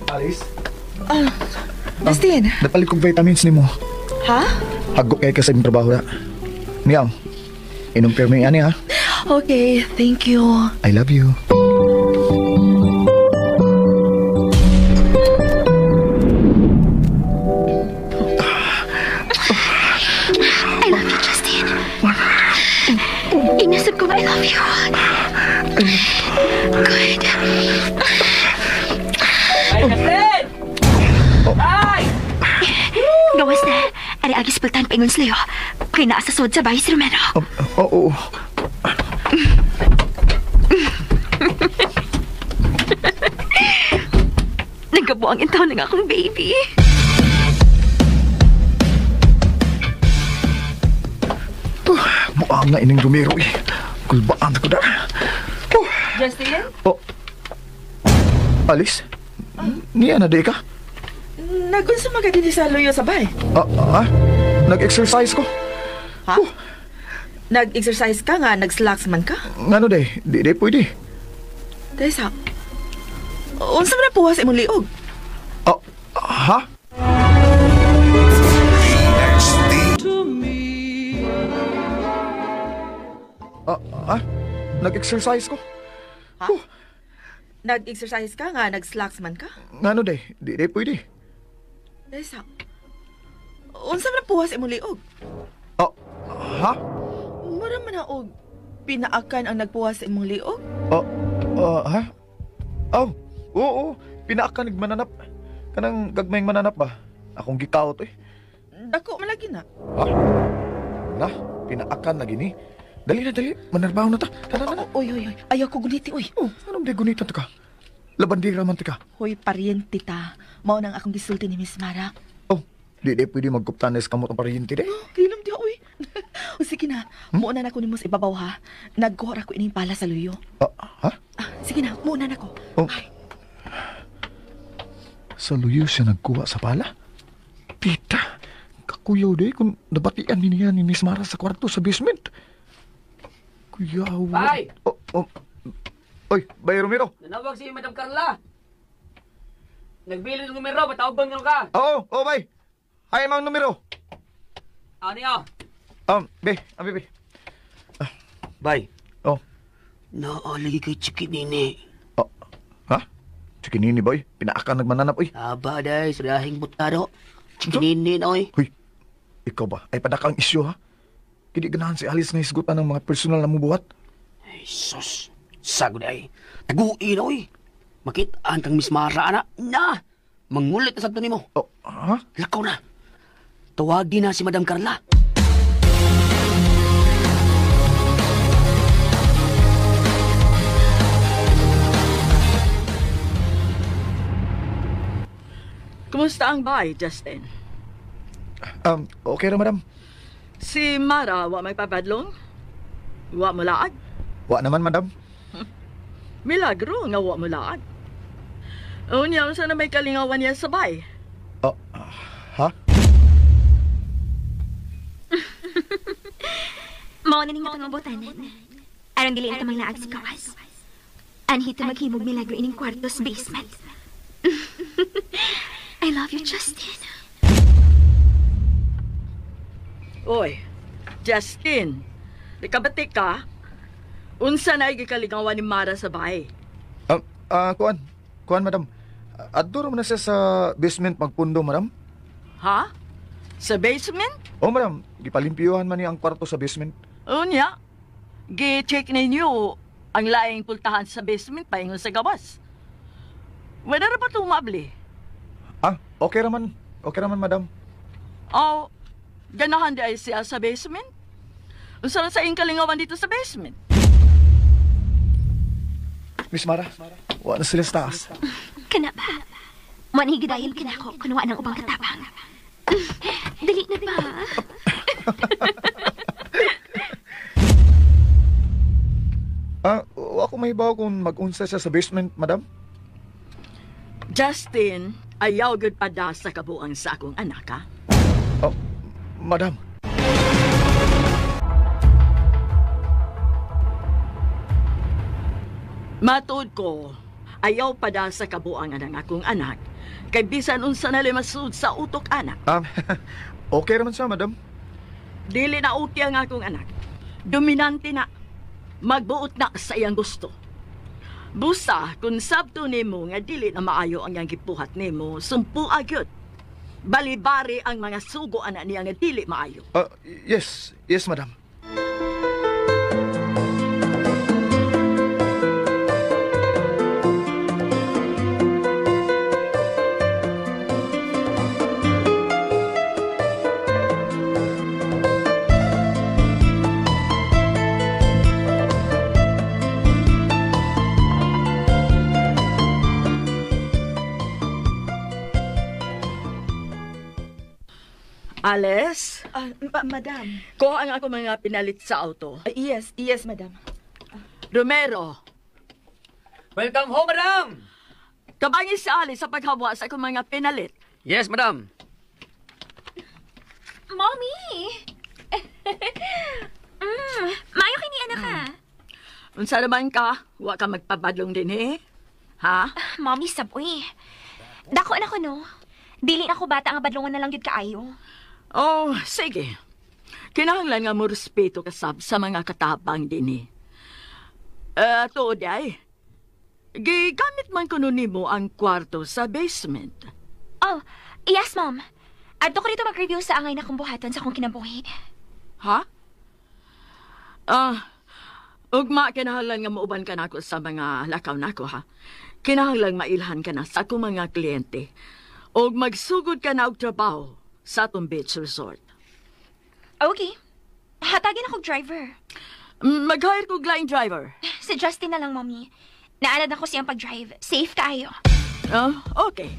Alice? Ah, Justin. Napalit kong vitamins nimo. Ha? Hago kay ka sa imong trabaho ra. Niyaw. Inom pirmi ani ha. Okay, thank you. I love you. I love you, Justin. Inasab ko I love you. Good. Ay, Justin! Ay! Gawas na. Ari agis pultan paingon sa'yo. Kay naa sa sod sa bahay si Romero. Oo. Nagkabuang intaw ng akong baby. Muang na ining Romero eh. Kulbaan ko da. Justin? Oh. Alice? Niya na di ka? Nagunsa man ka din sa luyo sa bay? Nag-exercise ko. Ha? Nag-exercise ka nga, nag-slacks man ka? Ngano day? Di pwede. Tesa, unsa man na puwas imong liog? Ha? Nag-exercise ko. Ha? Nag-exercise ka nga, nag-slacks man ka? Ngano day? Di pwede. Tesa, unsa man na puwas imong liog? Ha? Mura man na og pinaakan ang nagpuwas sa imong liog? Ha? Oh, oo, pinaakan nagmananap. Kanang gagmayng mananap ba? Akong gikaot eh. Dako man lagi na. Ha? Na, pinaakan lagi ni. Dali na, dali. Manarbaho na ta. Tara na. Oy, oy, oy. Ayaw ko guniti, oy. Oh, anong di gunitan ta ka? Labandira man ta ka. Hoy, paryente ta. Mao nang akong gisulti ni Miss Mara. Oh, di pwede magkuptanes kamot ang paryente, di. Oh, kilom di, oy. O sige na, muuna na ko nimo sa ibabaw, ha? Nagkuha ra ko ining pala sa luyo. Ha? Sige na, muuna na ko. Oh. Sa luyo siya nagkuha sa pala? Tita, kakuyaw di kung nabatian ni niya ni Miss Mara sa kwarto sa basement. Kuyaw. Bay! Oh, oh. Oy, Bay Romero. Nanawag si Madam Carla. Nagbilin ng numero, patawag bang ka? Oo, oh, bay. Hi, mang numero. Ano yun? Be, be. Bay. Oh. Naalagi kay Chikinini. Oh, ha? Chikinini, boy? Pinaakan nagmananap, oy. Aba, day. Sudahing butado. Chikinini na, oy. Huy, ikaw ba? Ay, padaka ang isyo, ha? Kini ganahan si Alice nga hisgutan ng mga personal na mubuhat. Ay, sus. Sagod ay. Taguin, oy. Makitaan kang Miss Mara, ana. Na! Mangulit na sa nimo. Oh, ha? Lakaw na. Tawagin na si Madam Carla. Kumusta ang bahay, Justin? Okay ra, madam. Si Mara, wa may papadlong? Wa mo laag? Wa naman, madam. Milagro nga wa mo laag. Unya, unsa na may kalingawan niya sa bahay? Oh, ha? Mao na ning atong butanan. Aron dili na tamang laag si Kawas. Anhi ta maghimog milagro ining kwarto sa basement. I love you, Justin. Oy, Justin. Nakabatik ka? Unsa na gikalingawan ni Mara sa bahay? Kuan. Kuan, madam. Adto ra man na siya sa basement magpundo, madam. Ha? Sa basement? Oh, madam. Gipalimpiyuhan man niya ang kwarto sa basement. Unya, gi-check ninyo ang laing pultahan sa basement paingon sa gawas. Wala ra ba tumabli? Ah, okay raman. Okay raman, madam. Oh, ganahan di ay siya sa basement? Unsa ra sa iyong kalingawan dito sa basement? Miss Mara, wa na sila sa taas. Kana ba? Manhigidayon kinako kun wa nang ubang katabang. Dali na ba? Wa ko mahibaw kung mag-unsa siya sa basement, madam. Justin, ayaw gud pada sa kabuang sa akong anak, ha? Oh, madam. Matuod ko, ayaw pada sa kabuang ang akong anak. Kay bisan unsa na masud sa utok anak. Okay raman siya, madam. Dili na okay ang akong anak. Dominante na. Magbuot na sa iyang gusto. Busa, kung sabto nimo nga dili na maayo ang iyang gibuhat nimo, sumpu agyod. Balibari ang mga sugo anak niya nga dili maayo. Yes, yes, madam. Alice? Madam. Kuha ang ako mga pinalit sa auto. Yes, yes, madam. Romero. Welcome home, madam! Kabangis si Alice sa paghawa sa akong mga pinalit. Yes, madam. Mommy! Maayo kay ni anak ka. Unsa naman ka? Wa ka magpabadlong din eh? Ha? Mommy, saboy. Dako na ko, no? Dili ako bata nga badlongon na lang gyud kaayo. Oh, sige. Kinahanglan nga mo respeto ka sab sa mga katabang din eh. Tuod ay. Gigamit man kuno nimo ang kwarto sa basement. Oh, yes, ma'am. Adto ko rito mag-review sa angay na kong buhaton sa akong kinabuhi. Ha? Ugma, kinahanglan nga mauban ka nako sa mga lakaw nako, ha? Kinahanglan mailhan ka na sa akong mga kliyente. Og magsugod ka na og trabaho sa atong beach resort. Okay. Hatagin akong driver. Mag-hire ko laing driver. Si Justin na lang, mommy. Naalad ako siyang pag-drive. Safe kaayo. Oh, okay.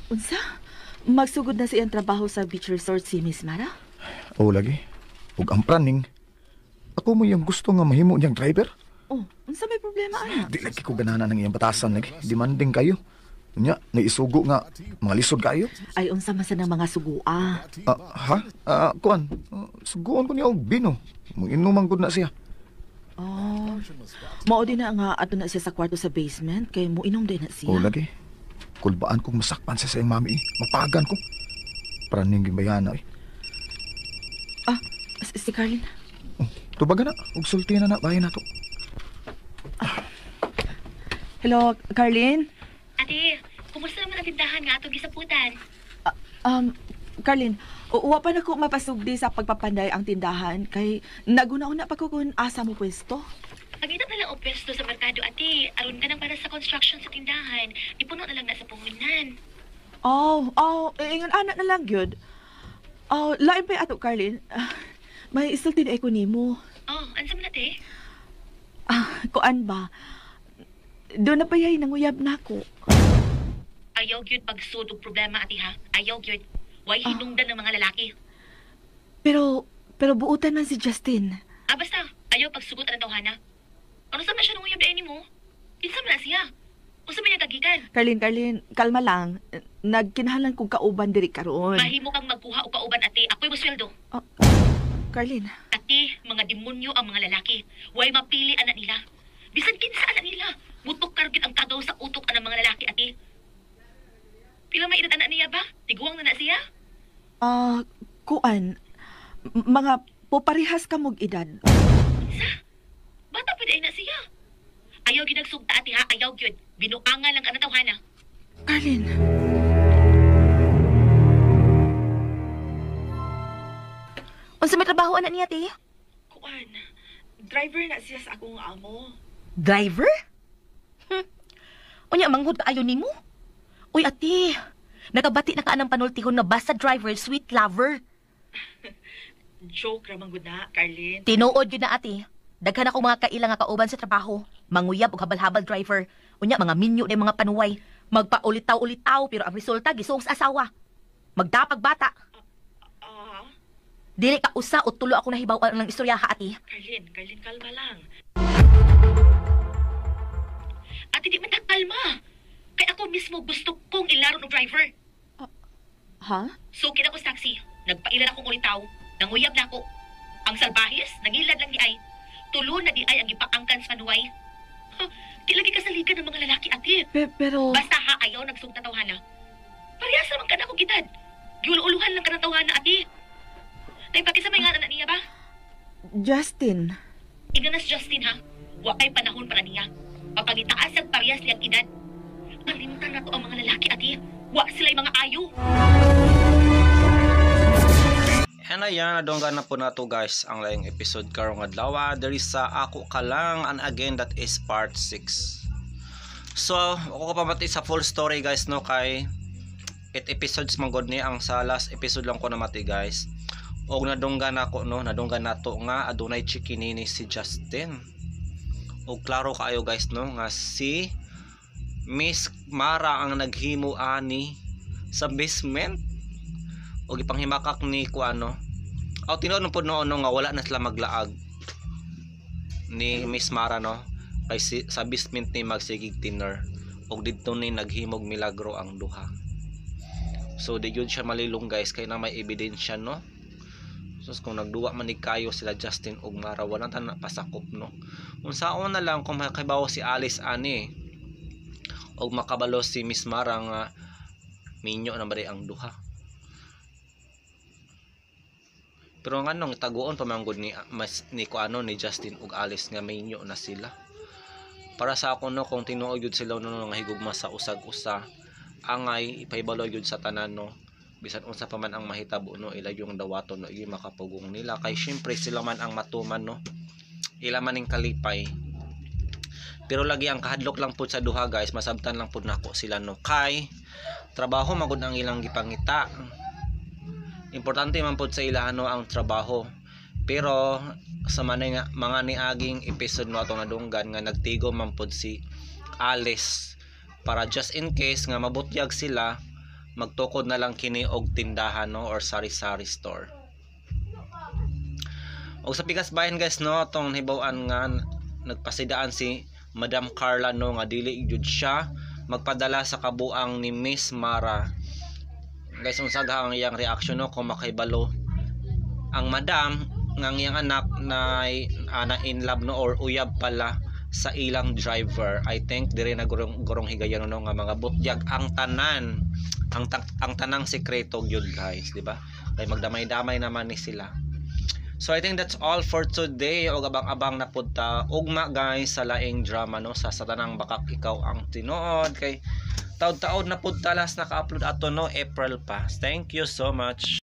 Unsa? Magsugod na siyang trabaho sa beach resort si Miss Mara? Oo, lagi. Ug ang praning, ako mo yung gusto nga mahimo niyang driver. Oh, unsa may problema ana? Di lagi ko ganahan ng iyang batasan lagi. Demanding kayo. Unya, naisugo nga mga lisod kayo. Ay, unsa man sa nang mga sugua? Ha? Kuan, suguon ko niya og bino. Muinuman gud na siya. Oh. Mao din na nga ato na siya sa kwarto sa basement kay muinom din na siya. Oh, lagi. Kulbaan kong masakpan siya sa iyang mami. Mapagan ko. Praning gimbayana eh. Ah, si Carlin. Oh, tubaga na. Ug sulti na na bahay na to. Hello, Carlin? Ate, kumusta naman ang tindahan nga atong gisaputan? Carlin, uwa pa na ko mapasugdi sa pagpapanday ang tindahan kay naguna-una pa ko kung asa mo pwesto. Pagita na lang og pwesto sa merkado, ate. Aron ka nang para sa construction sa tindahan. Ipuno na lang na sa puhunan. Oh, ingon anak na lang gyud. Oh, lain pa ato, Carlin. May isulti na ko nimo. Oh, ansa man ate? Ah, kuan ba? Doon na pa yay nanguyab na ako. Ayaw gyud pagsud og problema, ati ha. Ayaw gyud. Way hinungdan ng mga lalaki. Pero buutan man si Justin. Ah, basta, ayaw pagsugot ang tawhana. Ano sa man siya nanguyab diay nimo? Kinsa man na siya? Unsa man niya kagikan? Carlene, Carlene, kalma lang. Nagkinahanglan kong kauban diri karon. Mahimo kang magkuha og kauban, ate. Ako'y mosweldo. Carlene. Ate, mga demonyo ang mga lalaki. Way mapili anak nila. Bisan kinsa anak nila. Mutok kargit ang kagaw sa utok anang mga lalaki, ate. Pila may edad anak niya ba? Tiguang na na siya? Ah, kuan. Mga poparehas ka mog edad. Bata pa di ay na siya. Ayaw gyud nagsugta, ate ha. Ayaw gyud. Binuangan lang ka na tawhana. Carlene. Unsa may trabaho anak niya, te? Kuan. Driver na siya sa akong amo. Driver? Unya manghud kaayo nimo? Uy, ate. Nakabati na ka anang panultihon na basta driver, sweet lover. Joke ra man gud na, Carlene. Tinuod yun na, ate. Daghan ako mga kaila nga kauban sa trabaho. Manguyab og habal-habal driver. Unya mga minyo na mga panuway. Magpaulitaw-ulitaw pero ang resulta gisuong sa asawa. Magdapag bata. Dili ka usa o tulo ako nahibaw-an ng istorya ha, ate. Carlene, Carlene, kalma lang. Ate, di man ta kalma. Kay ako mismo gusto kong ilaro ng driver. Ha? So, kina ko sa taxi. Nagpailan akong ulitaw. Nanguyab na ako. Ang salbahis, nangilad lang di ay. Tulo na di ay ang gipaangkan sa manuway. Huh, di lagi kasaligan ng mga lalaki, ate. Pero... Basta ha, ayaw nagsugta tawhana. Parehas naman ka na akong edad. Giulo-uluhan lang ka ng tawhana, ate. Tay, pakisa may nga anak niya ba? Justin. Ingnan na si Justin, ha? Wa kay panahon para niya. Papangitaas ang parehas niyang edad. Kalimtan na to ang mga lalaki, ate. Wa sila'y mga ayo. And ayan, nadunggan na po nato guys ang laing episode karong adlaw diri sa Ako Ka Lang, and again that is part 6. So, ako ka pamati sa full story guys no, kay 8 episodes man gud ni, ang sa last episode lang ko namati guys. Og nadunggan ako no, nadunggan nato nga adunay chikinini si Justin. Og klaro kaayo guys no nga si Miss Mara ang naghimo ani sa basement. Og ipanghimakak ni kuano. Aw tinuod man pud noon no, nga wala na sila maglaag ni Miss Mara no, kay si, sa basement ni magsigig tinner og didto ni naghimog milagro ang duha. So di gyud siya malilong guys kay na may ebidensya no. So kung nagduwa man ni kayo sila Justin og Mara, wala ta na pasakop no. Unsaon na lang kung makabawo si Alice ani og makabalo si Miss Mara nga minyo na ba ang duha. Pero nganong taguon pa man gud ni mas ni kuano ni Justin ug Alice nga minyo na sila. Para sa ako no, kung tinuod gyud sila no nga higugma sa usag-usa, angay ipahibalo gyud sa tanan no. Bisan unsa pa man ang mahitabo no, ila yung dawaton no, yung makapugong nila kay syempre sila man ang matuman no. Ila man ning kalipay. Pero lagi ang kahadlok lang pud sa duha guys, masabtan lang pud nako sila no, kay trabaho magud ang ilang gipangita. Importante man pud sa ila no ang trabaho. Pero sa manay nga mga niaging episode no atong nadunggan nga nagtigo man pud si Alice para just in case nga mabutyag sila, magtukod na lang kini og tindahan no or sari-sari store. Og sa pikas bahin guys no, atong hibaw-an nga nagpasidaan si Madam Carla no nga dili jud siya magpadala sa kabuang ni Miss Mara. Guys, unsa ga ang iyang reaction no kung makahibalo ang madam nga ang iyang anak na in love no or uyab pala sa ilang driver. I think dire na gurong higayon no nga mga butyag ang tanan, ang tanang sekreto gyud guys, di ba? Kay magdamay-damay naman ni sila. So I think that's all for today. Og abang-abang na pud ta ugma guys sa laing drama no, sa Satanang Bakak Ikaw Ang Tinuod, kay taod-taod na pud ta last naka-upload ato no, April pa. Thank you so much.